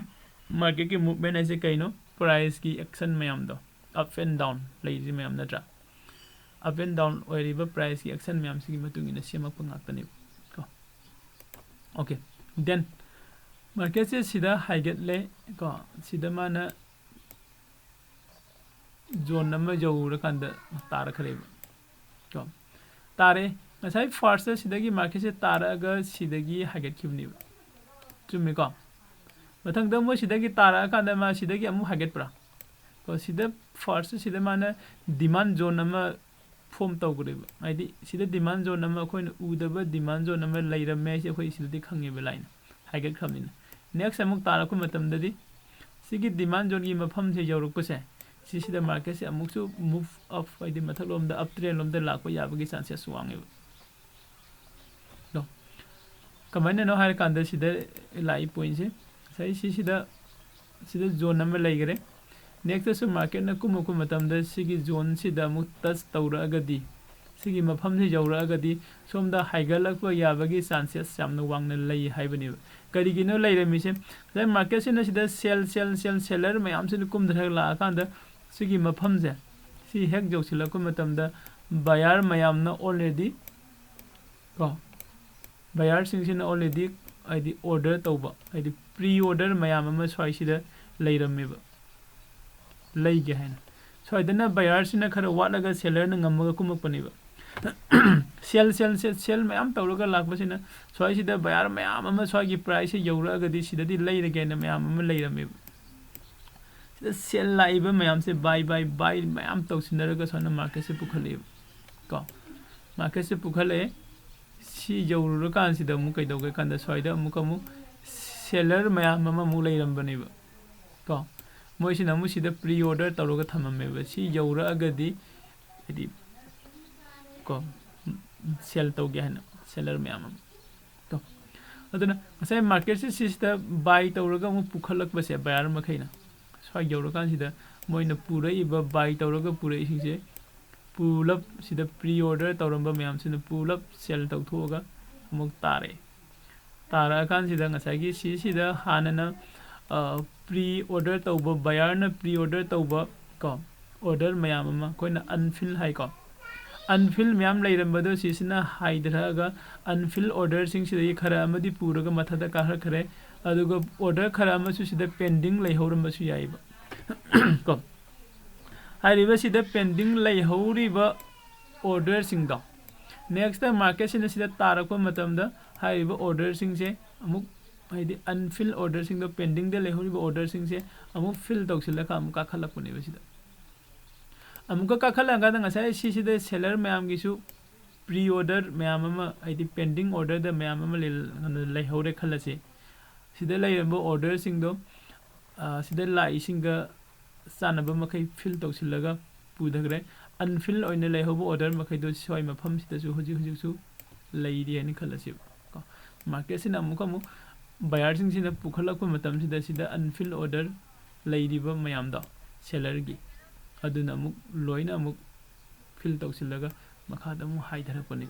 marketꯀꯤ movement ꯍꯥꯏꯁꯦ ꯀꯩꯅꯣ? Priceꯀꯤ action ꯃꯌꯥꯝꯗꯣ, up and down ꯂꯩꯔꯤꯁꯤ ꯃꯌꯥꯝ ꯅꯠꯇ꯭ꯔꯥ? Up and down ꯑꯣꯏꯔꯤꯕ priceꯀꯤ action ꯃꯌꯥꯝꯁꯤꯒꯤ ꯃꯇꯨꯡ ꯏꯟꯅ ꯁꯦꯝꯃꯛꯄ ꯉꯥꯛꯇꯅꯦꯕ ꯀꯣ꯫ Okay, then marketꯁꯦ ꯁꯤꯗ ꯍꯥꯏꯒꯠꯂꯦ ꯀꯣ, ꯁꯤꯗ ꯃꯥꯅ zone ꯑꯃ ꯌꯧꯔꯀꯥꯟꯗ ꯇꯥꯔꯛꯈ꯭ꯔꯦꯕ ꯀꯣ꯫ ꯇꯥꯔꯦ꯫ ꯉꯁꯥꯏ firstꯇ ꯁꯤꯗꯒꯤ marketꯁꯦ ꯇꯥꯔꯛꯑꯒ ꯁꯤꯗꯒꯤ ꯍꯥꯏꯒꯠꯈꯤꯕꯅꯦꯕ꯫ ꯆꯨꯝꯃꯤꯀꯣ? ꯃꯊꯪꯗ ꯃꯣꯏ ꯁꯤꯗꯒꯤ ꯇꯥꯔꯛꯑꯀꯥꯟꯗ ꯃꯥ ꯁꯤꯗꯒꯤ ꯑꯃꯨꯛ ꯍꯥꯏꯒꯠꯄ꯭ꯔꯥ? ꯀꯣ, ꯁꯤꯗ firstꯇ ꯁꯤꯗ ꯃꯥꯅ demand zone ꯑꯃ form ꯇꯧꯈ꯭ꯔꯦꯕ꯫ ꯍꯥꯏꯗꯤ ꯁꯤꯗ demand zone ꯑꯃ, ꯑꯩꯈꯣꯏꯅ ꯎꯗꯕ demand zone ꯑꯃ ꯂꯩꯔꯝꯃꯦ ꯍꯥꯏꯁꯦ ꯑꯩꯈꯣꯏ ꯁꯤꯗꯗꯤ ꯈꯪꯉꯦꯕ line ꯍꯥꯏꯒꯠꯈ꯭ꯔꯕꯅꯤꯅ꯫ Next ꯑꯃꯨꯛ ꯇꯥꯔꯛꯄ ꯃꯇꯝꯗꯗꯤ ꯁꯤꯒꯤ demand zoneꯒꯤ ꯃꯐꯝꯁꯦ ꯌꯧꯔꯛꯄꯁꯦ, ꯁꯤꯁꯤꯗ marketꯁꯦ ꯑꯃꯨꯛꯁꯨ move up, ꯍꯥꯏꯗꯤ ꯃꯊꯛꯂꯣꯝꯗ up trend ꯂꯣꯝꯗ ꯂꯥꯛꯄ ꯌꯥꯕꯒꯤ chances ꯋꯥꯡꯉꯦꯕ꯫ ꯑꯗꯣ ꯀꯃꯥꯏꯅꯅꯣ ꯍꯥꯏꯔꯀꯥꯟꯗ ꯁꯤꯗ ꯂꯥꯛꯏ ꯄꯣꯏꯟꯁꯦ, ꯉꯁꯥꯏ ꯁꯤꯁꯤꯗ, ꯁꯤꯗ ꯖꯣꯟ ꯑꯃ ꯂꯩꯈꯔꯦ꯫ ꯅꯦꯛꯁꯇꯁꯨ ꯃꯥꯔꯀꯦꯠꯅ ꯀꯨꯝꯃꯛꯄ ꯃꯇꯝꯗ ꯁꯤꯒꯤ ꯖꯣꯟꯁꯤꯗ ꯑꯃꯨꯛ ꯇꯁ ꯇꯧꯔꯛꯑꯒꯗꯤ, ꯁꯤꯒꯤ ꯃꯐꯝꯁꯤ ꯌꯧꯔꯛꯑꯒꯗꯤ ꯁꯣꯝꯗ ꯍꯥꯏꯒꯠꯂꯛꯄ ꯌꯥꯕꯒꯤ ꯆꯥꯟꯁꯦꯁ ꯌꯥꯝꯅ ꯋꯥꯡꯅ ꯂꯩ ꯍꯥꯏꯕꯅꯦꯕ꯫ ꯀꯔꯤꯒꯤꯅꯣ ꯂꯩꯔꯝꯃꯤꯁꯦ? ꯉꯁꯥꯏ ꯃꯥꯔꯀꯦꯠꯁꯤꯅ ꯁꯤꯗ ꯁꯦꯜ, ꯁꯦꯜ, ꯁꯦꯜ, ꯁꯦꯂꯔ ꯃꯌꯥꯝꯁꯤꯅ ꯀꯨꯝꯊꯔꯒ ꯂꯥꯛꯑꯀꯥꯟꯗ ꯁꯤꯒꯤ ꯃꯐꯝꯁꯦ, ꯁꯤ ꯍꯦꯛ ꯌꯧꯁꯤꯜꯂꯛꯄ ꯃꯇꯝꯗ ꯕꯌꯥꯔ ꯃꯌꯥꯝꯅ ꯑꯣꯜꯔꯦꯗꯤ ꯀꯣ, ꯕꯌꯥꯔꯁꯤꯡꯁꯤꯅ ꯑꯣꯜꯔꯦꯗꯤ ꯍꯥꯏꯗꯤ ꯑꯣꯔꯗꯔ ꯇꯧꯕ, ꯍꯥꯏꯗꯤ ꯄ꯭ꯔꯤ ꯑꯣꯔꯗꯔ ꯃꯌꯥꯝ ꯑꯃ ꯁ꯭ꯋꯥꯏꯁꯤꯗ ꯂꯩꯔꯝꯃꯦꯕ, ꯂꯩꯒꯦ ꯍꯥꯏꯅ꯫ ꯁ꯭ꯋꯥꯏꯗꯅ ꯕꯌꯥꯔꯁꯤꯅ ꯈꯔ ꯋꯥꯠꯂꯒ ꯁꯦꯂꯔꯅ ꯉꯝꯃꯒ ꯀꯨꯝꯃꯛꯄꯅꯦꯕ꯫ ꯁꯦꯜ, ꯁꯦꯜ, ꯁꯦꯜ, ꯁꯦꯜ ꯃꯌꯥꯝ ꯇꯧꯔꯒ ꯂꯥꯛꯄꯁꯤꯅ ꯁ꯭ꯋꯥꯏꯁꯤꯗ ꯕꯌꯥꯔ ꯃꯌꯥꯝ ꯑꯃ ꯁ꯭ꯋꯥꯏꯒꯤ ꯄ꯭ꯔꯥꯏꯁꯁꯦ ꯌꯧꯔꯛꯑꯒꯗꯤ ꯁꯤꯗꯗꯤ ꯂꯩꯔꯒꯦꯅ ꯃꯌꯥꯝ ꯑꯃ ꯂꯩꯔꯝꯃꯦꯕ꯫ ꯁꯤꯗ ꯁꯦꯜ ꯂꯥꯛꯏꯕ ꯃꯌꯥꯝꯁꯦ ꯕꯥꯏ, ꯕꯥꯏ, ꯕꯥꯏ ꯃꯌꯥꯝ ꯇꯧꯁꯤꯟꯅꯔꯒ ꯁꯨꯃꯥꯏꯅ ꯃꯥꯔꯀꯦꯠꯁꯦ ꯄꯨꯈꯠꯂꯛꯑꯦꯕ ꯀꯣ꯫ ꯃꯥꯔꯀꯦꯠꯁꯦ ꯄꯨꯈꯠꯂꯛꯑꯦ꯫ ꯁꯤ ꯌꯧꯔꯨꯔꯀꯥꯟꯁꯤꯗ ꯑꯃꯨꯛ ꯀꯩꯗꯧꯒꯦ ꯀꯥꯟꯗ ꯁ꯭ꯋꯥꯏꯗ ꯑꯃꯨꯛ, ꯑꯃꯨꯛ ꯁꯦꯂꯔ ꯃꯌꯥꯝ ꯑꯃꯃꯨꯛ ꯂꯩꯔꯝꯕꯅꯦꯕ ꯀꯣ꯫ ꯃꯣꯏꯁꯤꯅ ꯑꯃꯨꯛ ꯁꯤꯗ ꯄ꯭ꯔꯤ ꯑꯣꯔꯗꯔ ꯇꯧꯔꯒ ꯊꯝꯃꯝꯃꯦꯕ꯫ ꯁꯤ ꯌꯧꯔꯛꯑꯒꯗꯤ ꯍꯥꯏꯗꯤ ꯀꯣ, ꯁꯦꯜ ꯇꯧꯒꯦ ꯍꯥꯏꯅ ꯁꯦꯂꯔ ꯃꯌꯥꯝ ꯑꯃ꯫ ꯀꯣ꯫ ꯑꯗꯨꯅ ꯉꯁꯥꯏ ꯃꯥꯔꯀꯦꯠꯁꯦ ꯁꯤꯁꯤꯗ ꯕꯥꯏ ꯇꯧꯔꯒ ꯑꯃꯨꯛ ꯄꯨꯈꯠꯂꯛꯄꯁꯦ, ꯕꯌꯥꯔ ꯃꯈꯩꯅ ꯁ꯭ꯋꯥꯏ ꯌꯧꯔꯀꯥꯟꯁꯤꯗ ꯃꯣꯏꯅ ꯄꯨꯔꯛꯏꯕ, ꯕꯥꯏ ꯇꯧꯔꯒ ꯄꯨꯔꯛꯏꯁꯤꯡꯁꯦ ꯄꯨꯂꯞ ꯁꯤꯗ ꯄ꯭ꯔꯤ ꯑꯣꯔꯗꯔ ꯇꯧꯔꯝꯕ ꯃꯌꯥꯝꯁꯤꯅ ꯄꯨꯂꯞ ꯁꯦꯜ ꯇꯧꯊꯣꯛꯑꯒ ꯑꯃꯨꯛ ꯇꯥꯔꯛꯑꯦ꯫ ꯇꯥꯔꯛꯑꯀꯥꯟꯁꯤꯗ ꯉꯁꯥꯏꯒꯤ ꯁꯤꯁꯤꯗ ꯍꯥꯟꯅꯅ, ꯑ, ꯄ꯭ꯔꯤ ꯑꯣꯔꯗꯔ ꯇꯧꯕ, ꯕꯌꯥꯔꯅ ꯄ꯭ꯔꯤ ꯑꯣꯔꯗꯔ ꯇꯧꯕ ꯀꯣ, ꯑꯣꯔꯗꯔ ꯃꯌꯥꯝ ꯑꯃ ꯑꯩꯈꯣꯏꯅ ꯑꯟꯐꯤꯜ ꯍꯥꯏꯀꯣ, ꯑꯟꯐꯤꯜ ꯃꯌꯥꯝ ꯂꯩꯔꯝꯕꯗꯣ ꯁꯤꯁꯤꯅ ꯍꯥꯏꯊꯔꯛꯑꯒ ꯑꯟꯐꯤꯜ ꯑꯣꯔꯗꯔꯁꯤꯡꯁꯤꯗꯒꯤ ꯈꯔ ꯑꯃꯗꯤ ꯄꯨꯔꯒ ꯃꯊꯛꯇ ꯀꯥꯈꯠꯈ꯭ꯔꯦ꯫ ꯑꯗꯨꯒ ꯑꯣꯔꯗꯔ ꯈꯔ ꯑꯃꯁꯨ ꯁꯤꯗ ꯄꯦꯟꯗꯤꯡ ꯂꯩꯍꯧꯔꯝꯕꯁꯨ ꯌꯥꯏꯑꯕ꯫ ꯀꯣ, ꯍꯥꯏꯔꯤꯕ ꯁꯤꯗ ꯄꯦꯟꯗꯤꯡ ꯂꯩꯍꯧꯔꯤꯕ ꯑꯣꯔꯗꯔꯁꯤꯡꯗꯣ ꯅꯦꯛꯁꯇ ꯃꯥꯔꯀꯦꯠꯁꯤꯅ ꯁꯤꯗ ꯇꯥꯔꯛꯄ ꯃꯇꯝꯗ ꯍꯥꯏꯔꯤꯕ ꯑꯣꯔꯗꯔꯁꯤꯡꯁꯦ ꯑꯃꯨꯛ, ꯍꯥꯏꯗꯤ ꯑꯟꯐꯤꯜ ꯑꯣꯔꯗꯔꯁꯤꯡꯗꯣ, ꯄꯦꯟꯗꯤꯡꯗ ꯂꯩꯍꯧꯔꯤꯕ ꯑꯣꯔꯗꯔꯁꯤꯡꯁꯦ ꯑꯃꯨꯛ ꯐꯤꯜ ꯇꯧꯁꯤꯜꯂꯒ ꯑꯃꯨꯛ ꯀꯥꯈꯠꯂꯛꯄꯅꯦꯕ ꯁꯤꯗ꯫ ꯑꯃꯨꯛꯀ ꯀꯥꯈꯠꯂꯛꯑꯀꯥꯟꯗ ꯉꯁꯥꯏ ꯁꯤꯁꯤꯗ ꯁꯦꯂꯔ ꯃꯌꯥꯝꯒꯤꯁꯨ ꯄ꯭ꯔꯤ ꯑꯣꯔꯗꯔ ꯃꯌꯥꯝ ꯑꯃ, ꯍꯥꯏꯗꯤ ꯄꯦꯟꯗꯤꯡ ꯑꯣꯔꯗꯔꯗ ꯃꯌꯥꯝ ꯑꯃ ꯂꯩ-, ꯂꯩꯍꯧꯔꯦ ꯈꯜꯂꯁꯤ꯫ ꯁꯤꯗ ꯂꯩꯔꯝꯕ ꯑꯣꯔꯗꯔꯁꯤꯡꯗꯣ, ꯑ, ꯁꯤꯗ ꯂꯥꯛꯏꯁꯤꯡꯒ ꯆꯥꯟꯅꯕ ꯃꯈꯩ ꯐꯤꯜ ꯇꯧꯁꯤꯜꯂꯒ ꯄꯨꯊꯈ꯭ꯔꯦ꯫ ꯑꯟꯐꯤꯜ ꯑꯣꯏꯅ ꯂꯩꯍꯧꯕ ꯑꯣꯔꯗꯔ ꯃꯈꯩꯗꯣ ꯁ꯭ꯋꯥꯏ ꯃꯐꯝꯁꯤꯗꯁꯨ ꯍꯧꯖꯤꯛ ꯍꯧꯖꯤꯛꯁꯨ ꯂꯩꯔꯤ ꯍꯥꯏꯅ ꯈꯜꯂꯁꯦꯕ ꯀꯣ꯫ ꯃꯥꯔꯀꯦꯠꯁꯤꯅ ꯑꯃꯨꯛꯀ ꯑꯃꯨꯛ ꯕꯌꯥꯔꯁꯤꯡꯁꯤꯅ ꯄꯨꯈꯠꯂꯛꯄ ꯃꯇꯝꯁꯤꯗ ꯁꯤꯗ ꯑꯟꯐꯤꯜ ꯑꯣꯔꯗꯔ ꯂꯩꯔꯤꯕ ꯃꯌꯥꯝꯗꯣ, ꯁꯦꯂꯔꯒꯤ, ꯑꯗꯨꯅ ꯑꯃꯨꯛ ꯂꯣꯏꯅ ꯑꯃꯨꯛ ꯐꯤꯜ ꯇꯧꯁꯤꯜꯂꯒ ꯃꯈꯥꯗ ꯑꯃꯨꯛ ꯍꯥꯏꯊꯔꯛꯄꯅꯤ꯫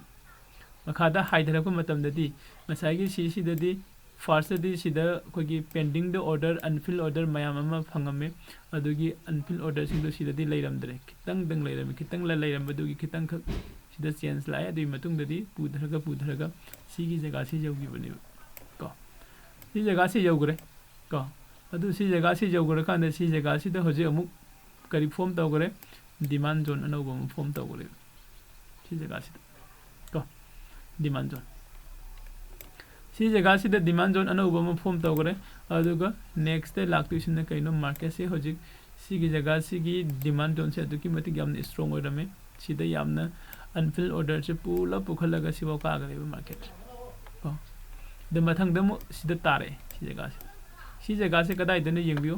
ꯃꯈꯥꯗ ꯍꯥꯏꯊꯔꯛꯄ ꯃꯇꯝꯗꯗꯤ ꯉꯁꯥꯏꯒꯤ ꯁꯤꯁꯤꯗꯗꯤ ꯐꯥꯔꯁꯇꯗꯤ ꯁꯤꯗ ꯑꯩꯈꯣꯏꯒꯤ ꯄꯦꯟꯗꯤꯡꯗ ꯑꯣꯔꯗꯔ, ꯑꯟꯐꯤꯜ ꯑꯣꯔꯗꯔ ꯃꯌꯥꯝ ꯑꯃ ꯐꯪꯉꯝꯃꯦ꯫ ꯑꯗꯨꯒꯤ ꯑꯟꯐꯤꯜ ꯑꯣꯔꯗꯔꯁꯤꯡꯗꯣ ꯁꯤꯗꯗꯤ ꯂꯩꯔꯝꯗ꯭ꯔꯦ, ꯈꯤꯇꯪꯗꯪ ꯂꯩꯔꯝꯃꯤ꯫ ꯈꯤꯇꯪ ꯂꯩꯔꯝꯕꯗꯨꯒꯤ ꯈꯤꯇꯪꯈꯛ ꯁꯤꯗ ꯆꯦꯟꯖ ꯂꯥꯛꯑꯦ꯫ ꯑꯗꯨꯒꯤ ꯃꯇꯨꯡꯗꯗꯤ ꯄꯨꯊꯔꯒ ꯄꯨꯊꯔꯒ ꯁꯤꯒꯤ ꯖꯒꯥꯁꯤ ꯌꯧꯈꯤꯕꯅꯦꯕ ꯀꯣ꯫ ꯁꯤ ꯖꯒꯥꯁꯤ ꯌꯧꯈ꯭ꯔꯦ ꯀꯣ꯫ ꯑꯗꯨ ꯁꯤ ꯖꯒꯥꯁꯤ ꯌꯧꯈ꯭ꯔꯀꯥꯟꯗ ꯁꯤ ꯖꯒꯥꯁꯤꯗ ꯍꯧꯖꯤꯛ ꯑꯃꯨꯛ ꯀꯔꯤ ꯐꯣꯝ ꯇꯧꯈ꯭ꯔꯦ? ꯗꯤꯃꯥꯟ ꯖꯣꯟ ꯑꯅꯧꯕ ꯑꯃ ꯐꯣꯝ ꯇꯧꯈ꯭ꯔꯦ꯫ ꯁꯤ ꯖꯒꯥꯁꯤꯗ ꯀꯣ, ꯗꯤꯃꯥꯟ ꯖꯣꯟ, ꯁꯤ ꯖꯒꯥꯁꯤꯗ ꯗꯤꯃꯥꯟ ꯖꯣꯟ ꯑꯅꯧꯕ ꯑꯃ ꯐꯣꯝ ꯇꯧꯈ꯭ꯔꯦ꯫ ꯑꯗꯨꯒ ꯅꯦꯛꯁꯇ ꯂꯥꯛꯇꯣꯏꯁꯤꯅ ꯀꯩꯅꯣ? ꯃꯥꯔꯀꯦꯠꯁꯦ ꯍꯧꯖꯤꯛ ꯁꯤꯒꯤ ꯖꯒꯥꯁꯤꯒꯤ ꯗꯤꯃꯥꯟ ꯖꯣꯟꯁꯦ ꯑꯗꯨꯛꯀꯤ ꯃꯇꯤꯛ ꯌꯥꯝꯅ ꯏꯁꯇ꯭ꯔꯣꯡ ꯑꯣꯏꯔꯝꯃꯦ꯫ ꯁꯤꯗ ꯌꯥꯝꯅ ꯑꯟꯐꯤꯜ ꯑꯣꯔꯗꯔꯁꯦ ꯄꯨꯂꯞ ꯄꯨꯈꯠꯂꯒ ꯁꯤꯐꯥꯎ ꯀꯥꯈ꯭ꯔꯦꯕ ꯃꯥꯔꯀꯦꯠ ꯀꯣ꯫ ꯑꯗ ꯃꯊꯪꯗ ꯑꯃꯨꯛ ꯁꯤꯗ ꯇꯥꯔꯛꯑꯦ, ꯁꯤ ꯖꯒꯥꯁꯦ꯫ ꯁꯤ ꯖꯒꯥꯁꯦ ꯀꯗꯥꯏꯗꯅꯣ ꯌꯦꯡꯕꯤꯌꯨ,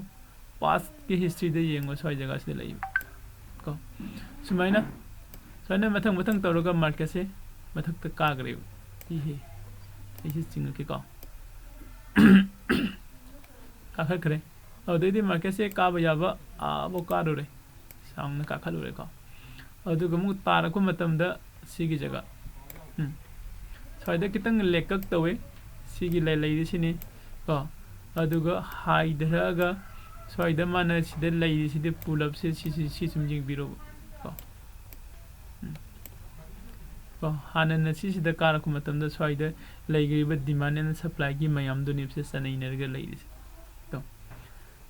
ꯄꯥꯁꯀꯤ ꯍꯤꯁꯇ꯭ꯔꯤꯗ ꯌꯦꯡꯉꯣ, ꯁ꯭ꯋꯥꯏ ꯖꯒꯥꯁꯤꯗ ꯂꯩꯕ ꯀꯣ꯫ ꯁꯨꯃꯥꯏꯅ, ꯁꯨꯃꯥꯏꯅ ꯃꯊꯪ ꯃꯊꯪ ꯇꯧꯔꯒ ꯃꯥꯔꯀꯦꯠꯁꯦ ꯃꯊꯛꯇ ꯀꯥꯈ꯭ꯔꯦꯕ꯫ ꯏꯍꯦ, ꯑꯩꯁꯦ ꯆꯤꯡꯉꯛꯀꯦꯀꯣ꯫ ꯀꯥꯈꯠꯈ꯭ꯔꯦ꯫ ꯑꯗꯨꯗꯩꯗꯤ ꯃꯥꯔꯀꯦꯠꯁꯦ ꯀꯥꯕ ꯌꯥꯕ ꯑꯥꯐꯥꯎ ꯀꯥꯔꯨꯔꯦ, ꯁꯥꯡꯅ ꯀꯥꯈꯠꯂꯨꯔꯦꯀꯣ꯫ ꯑꯗꯨꯒ ꯑꯃꯨꯛ ꯇꯥꯔꯛꯄ ꯃꯇꯝꯗ ꯁꯤꯒꯤ ꯖꯒꯥ, ꯎꯝ, ꯁ꯭ꯋꯥꯏꯗ ꯈꯤꯇꯪ ꯂꯦꯛꯀꯛ ꯇꯧꯋꯦ꯫ ꯁꯤꯒꯤ ꯂꯩ-, ꯂꯩꯔꯤꯁꯤꯅꯤ ꯀꯣ꯫ ꯑꯗꯨꯒ ꯍꯥꯏꯊꯔꯛꯑꯒ ꯁ꯭ꯋꯥꯏꯗ ꯃꯥꯅ ꯁꯤꯗ ꯂꯩꯔꯤꯁꯤꯗꯤ ꯄꯨꯂꯞꯁꯦ ꯁꯤ, ꯁꯤ, ꯁꯤ ꯁꯨꯝ ꯌꯦꯡꯕꯤꯔꯣꯕ ꯀꯣ꯫ ꯎꯝ꯫ ꯀꯣ, ꯍꯥꯟꯅꯅ ꯁꯤꯁꯤꯗ ꯀꯥꯔꯛꯄ ꯃꯇꯝꯗ ꯁ꯭ꯋꯥꯏꯗ ꯂꯩꯈ꯭ꯔꯤꯕ demand and supplyꯒꯤ ꯃꯌꯥꯝꯗꯨꯅꯦꯕꯁꯦ ꯆꯅꯩꯅꯔꯒ ꯂꯩꯔꯤꯁꯦ꯫ ꯀꯣ꯫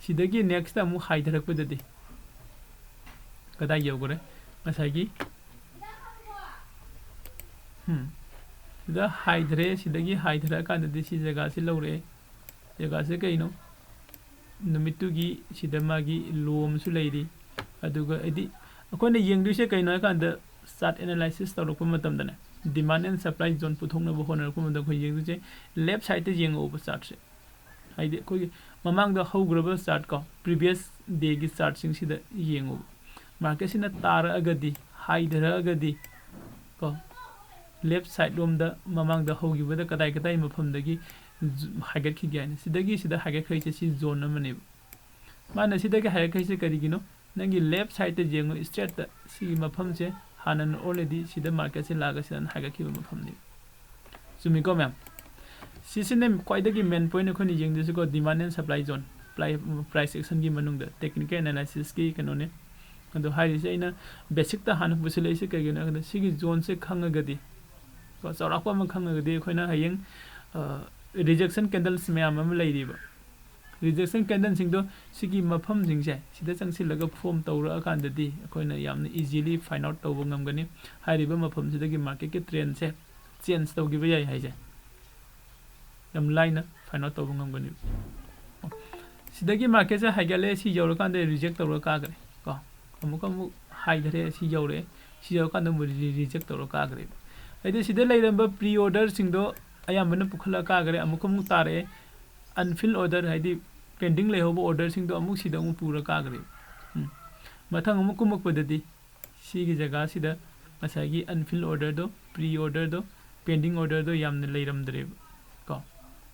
ꯁꯤꯗꯒꯤ next ꯑꯃꯨꯛ ꯍꯥꯏꯊꯔꯛꯄꯗꯗꯤ ꯀꯗꯥꯏ ꯌꯧꯈ꯭ꯔꯦ? ꯉꯁꯥꯏꯒꯤ, ꯎꯝ, ꯁꯤꯗ ꯍꯥꯏꯊꯔꯦ, ꯁꯤꯗꯒꯤ ꯍꯥꯏꯊꯔꯛꯑꯀꯥꯟꯗꯗꯤ ꯁꯤ ꯖꯒꯥꯁꯤ ꯂꯧꯔꯛꯑꯦ꯫ ꯖꯒꯥꯁꯦ ꯀꯩꯅꯣ? ꯅꯨꯃꯤꯠꯇꯨꯒꯤ ꯁꯤꯗ ꯃꯥꯒꯤ ꯂꯣ ꯑꯃꯁꯨ ꯂꯩꯔꯤ꯫ ꯑꯗꯨꯒ ꯍꯥꯏꯗꯤ ꯑꯩꯈꯣꯏꯅ ꯌꯦꯡꯗꯣꯏꯁꯦ ꯀꯩꯅꯣ ꯍꯥꯏꯀꯥꯟꯗ, chart analysis ꯇꯧꯔꯛꯄ ꯃꯇꯝꯗꯅꯦ, demand and supply zone ꯄꯨꯊꯣꯛꯅꯕ ꯍꯣꯠꯅꯔꯛꯄ ꯃꯇꯝꯗ ꯑꯩꯈꯣꯏ ꯌꯦꯡꯗꯣꯏꯁꯦ left sideꯇ ꯌꯦꯡꯉꯛꯑꯣꯕ chartꯁꯦ꯫ ꯍꯥꯏꯗꯤ ꯑꯩꯈꯣꯏꯒꯤ ꯃꯃꯥꯡꯗ ꯍꯧꯈ꯭ꯔꯕ chart ꯀꯣ, previous dayꯒꯤ chartꯁꯤꯡꯁꯤꯗ ꯌꯦꯡꯉꯨꯕ꯫ ꯃꯥꯔꯀꯦꯠꯁꯤꯅ ꯇꯥꯔꯛꯑꯒꯗꯤ, ꯍꯥꯏꯊꯔꯛꯑꯒꯗꯤ ꯀꯣ, ꯂꯦꯐ ꯁꯥꯏꯠ ꯂꯣꯝꯗ ꯃꯃꯥꯡꯗ ꯍꯧꯈꯤꯕꯗ ꯀꯗꯥꯏ ꯀꯗꯥꯏ ꯃꯐꯝꯗꯒꯤ ꯖꯨ-, ꯍꯥꯏꯒꯠꯈꯤꯒꯦ ꯍꯥꯏꯅ꯫ ꯁꯤꯗꯒꯤ ꯁꯤꯗ ꯍꯥꯏꯒꯠꯈ꯭ꯔꯤꯁꯦ ꯁꯤ ꯖꯣꯟ ꯑꯃꯅꯦꯕ꯫ ꯃꯥꯅ ꯁꯤꯗꯒꯤ ꯍꯥꯏꯒꯠꯈ꯭ꯔꯤꯁꯦ ꯀꯔꯤꯒꯤꯅꯣ? ꯅꯪꯒꯤ ꯂꯦꯐ ꯁꯥꯏꯠꯇ ꯌꯦꯡꯉꯨ, ꯏꯁꯇ꯭ꯔꯦꯠꯇ ꯁꯤꯒꯤ ꯃꯐꯝꯁꯦ ꯍꯥꯟꯅ already ꯁꯤꯗ ꯃꯥꯔꯀꯦꯠꯁꯦ ꯂꯥꯛꯑꯒ ꯁꯤꯗ ꯍꯥꯏꯒꯠꯈꯤꯕ ꯃꯐꯝꯅꯤ꯫ ꯆꯨꯝꯃꯤꯀꯣ ꯃꯌꯥꯝ? ꯁꯤꯁꯤꯅ ꯈ꯭ꯋꯥꯏꯗꯒꯤ ꯃꯦꯟ ꯄꯣꯏꯟ ꯑꯩꯈꯣꯏꯅ ꯌꯦꯡꯗꯣꯏꯁꯤꯀꯣ, demand and supply zone, ꯄ꯭ꯔꯥꯏꯁ ꯑꯦꯛꯁꯟꯒꯤ ꯃꯅꯨꯡꯗ ꯇꯦꯛꯅꯤꯀꯦꯜ ꯑꯦꯅꯥꯂꯥꯏꯁꯤꯁꯀꯤ ꯀꯩꯅꯣꯅꯦ꯫ ꯑꯗꯣ ꯍꯥꯏꯔꯤꯁꯦ ꯑꯩꯅ ꯕꯦꯁꯤꯛꯇ ꯍꯥꯟꯅ ꯄꯨꯁꯤꯜꯂꯛꯏꯁꯦ ꯀꯩꯒꯤꯅꯣ ꯍꯥꯏꯕꯗ ꯁꯤꯒꯤ ꯖꯣꯟꯁꯦ ꯈꯪꯉꯒꯗꯤ, ꯀꯣ, ꯆꯥꯎꯔꯥꯛꯄ ꯑꯃ ꯈꯪꯉꯒꯗꯤ ꯑꯩꯈꯣꯏꯅ ꯍꯌꯦꯡ ꯔꯤꯖꯦꯛꯁꯟ ꯀꯦꯟꯗꯜꯁ ꯃꯌꯥꯝ ꯑꯃ ꯂꯩꯔꯤꯕ ꯔꯤꯖꯦꯛꯁꯟ ꯀꯦꯟꯗꯜꯁꯤꯡꯗꯣ ꯁꯤꯒꯤ ꯃꯐꯝꯁꯤꯡꯁꯦ ꯁꯤꯗ ꯆꯪꯁꯤꯜꯂꯒ ꯐꯣꯝ ꯇꯧꯔꯛꯑꯀꯥꯟꯗꯗꯤ ꯑꯩꯈꯣꯏꯅ ꯌꯥꯝꯅ ꯏꯖꯤꯂꯤ ꯐꯥꯏꯟ ꯑꯥꯎꯠ ꯇꯧꯕ ꯉꯝꯒꯅꯤ꯫ ꯍꯥꯏꯔꯤꯕ ꯃꯐꯝꯁꯤꯗꯒꯤ ꯃꯥꯔꯀꯦꯠꯀꯤ ꯇ꯭ꯔꯦꯟꯁꯦ ꯆꯦꯟꯖ ꯇꯧꯈꯤꯕ ꯌꯥꯏ ꯍꯥꯏꯁꯦ ꯌꯥꯝ ꯂꯥꯏꯅ ꯐꯥꯏꯟ ꯑꯥꯎꯠ ꯇꯧꯕ ꯉꯝꯒꯅꯤ꯫ ꯁꯤꯗꯒꯤ ꯃꯥꯔꯀꯦꯠꯁꯦ ꯍꯥꯏꯒꯠꯂꯦ, ꯁꯤ ꯌꯧꯔꯀꯥꯟꯗ ꯔꯤꯖꯦꯛ ꯇꯧꯔꯒ ꯀꯥꯈ꯭ꯔꯦ ꯀꯣ꯫ ꯑꯃꯨꯛꯀ ꯑꯃꯨꯛ ꯍꯥꯏꯊꯔꯦ, ꯁꯤ ꯌꯧꯔꯦ, ꯁꯤ ꯌꯧꯔꯀꯥꯟꯗ ꯑꯃꯨꯛ ꯔꯤꯖꯦꯛ ꯇꯧꯔꯒ ꯀꯥꯈ꯭ꯔꯦꯕ꯫ ꯍꯥꯏꯗꯤ ꯁꯤꯗ ꯂꯩꯔꯝꯕ ꯄ꯭ꯔꯤ ꯑꯣꯔꯗꯔꯁꯤꯡꯗꯣ ꯑꯌꯥꯝꯕꯅ ꯄꯨꯈꯠꯂꯒ ꯀꯥꯈ꯭ꯔꯦ꯫ ꯑꯃꯨꯛꯀ ꯑꯃꯨꯛ ꯇꯥꯔꯛꯑꯦ, ꯑꯟꯐꯤꯜ ꯑꯣꯔꯗꯔ, ꯍꯥꯏꯗꯤ ꯄꯦꯟꯗꯤꯡ ꯂꯩꯍꯧꯕ ꯑꯣꯔꯗꯔꯁꯤꯡꯗꯣ ꯑꯃꯨꯛ ꯁꯤꯗ ꯑꯃꯨꯛ ꯄꯨꯔ ꯀꯥꯈ꯭ꯔꯦꯕ꯫ ꯎꯝ꯫ ꯃꯊꯪ ꯑꯃꯨꯛ ꯀꯨꯝꯃꯛꯄꯗꯗꯤ ꯁꯤꯒꯤ ꯖꯒꯥꯁꯤꯗ ꯉꯁꯥꯏꯒꯤ ꯑꯟꯐꯤꯜ ꯑꯣꯔꯗꯔꯗꯣ, ꯄ꯭ꯔꯤ ꯑꯣꯔꯗꯔꯗꯣ, ꯄꯦꯟꯗꯤꯡ ꯑꯣꯔꯗꯔꯗꯣ ꯌꯥꯝꯅ ꯂꯩꯔꯝꯗ꯭ꯔꯦꯕ ꯀꯣ꯫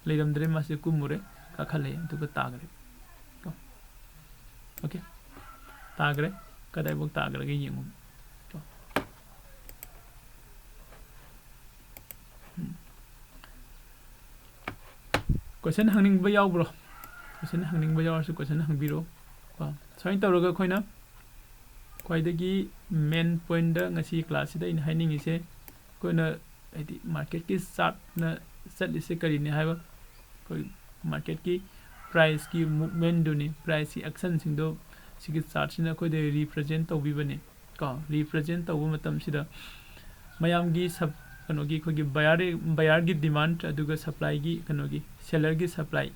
ꯂꯩꯔꯝꯗ꯭ꯔꯦ, ꯃꯥꯁꯦ ꯀꯨꯝꯃꯨꯔꯦ, ꯀꯥꯈꯠꯂꯛꯑꯦ, ꯑꯗꯨꯒ ꯇꯥꯈ꯭ꯔꯦ ꯀꯣ꯫ ꯑꯣꯀꯦ, ꯇꯥꯈ꯭ꯔꯦ꯫ ꯀꯗꯥꯏꯐꯥꯎ ꯇꯥꯈ꯭ꯔꯒꯦ ꯌꯦꯡꯉꯨ ꯀꯣ꯫ ꯎꯝ꯫ ꯀꯣꯏꯁꯟ ꯍꯪꯅꯤꯡꯕ ꯌꯥꯎꯕ꯭ꯔꯣ? ꯀꯣꯏꯁꯟ ꯍꯪꯅꯤꯡꯕ ꯌꯥꯎꯔꯁꯨ ꯀꯣꯏꯁꯟ ꯍꯪꯕꯤꯔꯣ ꯀꯣ꯫ ꯁꯨꯃꯥꯏꯅ ꯇꯧꯔꯒ ꯑꯩꯈꯣꯏꯅ ꯈ꯭ꯋꯥꯏꯗꯒꯤ ꯃꯦꯟ ꯄꯣꯏꯟꯗ ꯉꯁꯤ ꯀ꯭ꯂꯥꯁꯁꯤꯗ ꯑꯩꯅ ꯍꯥꯏꯅꯤꯡꯉꯤꯁꯦ, ꯑꯩꯈꯣꯏꯅ ꯍꯥꯏꯗꯤ ꯃꯥꯔꯀꯦꯠꯀꯤ ꯆꯥꯔꯠꯅ ꯆꯠꯂꯤꯁꯦ ꯀꯔꯤꯅꯤ ꯍꯥꯏꯕ, ꯑꯩꯈꯣꯏ ꯃꯥꯔꯀꯦꯠꯀꯤ ꯄ꯭ꯔꯥꯏꯁꯀꯤ ꯃꯨꯞꯃꯦꯟꯗꯨꯅꯤ, ꯄ꯭ꯔꯥꯏꯁꯀꯤ ꯑꯦꯛꯁꯟꯁꯤꯡꯗꯣ ꯁꯤꯒꯤ ꯆꯥꯔꯠꯁꯤꯅ ꯑꯩꯈꯣꯏꯗ ꯔꯤꯄ꯭ꯔꯖꯦꯟ ꯇꯧꯕꯤꯕꯅꯤ ꯀꯣ꯫ ꯔꯤꯄ꯭ꯔꯖꯦꯟ ꯇꯧꯕ ꯃꯇꯝꯁꯤꯗ ꯃꯌꯥꯝꯒꯤ ꯁꯞ-, ꯀꯩꯅꯣꯒꯤ ꯑꯩꯈꯣꯏꯒꯤ ꯕꯌꯥꯔ, ꯕꯌꯥꯔꯒꯤ ꯗꯤꯃꯥꯟ ꯑꯗꯨꯒ ꯁꯄ꯭ꯂꯥꯏꯒꯤ, ꯀꯩꯅꯣꯒꯤ ꯁꯦꯂꯔꯒꯤ ꯁꯄ꯭ꯂꯥꯏ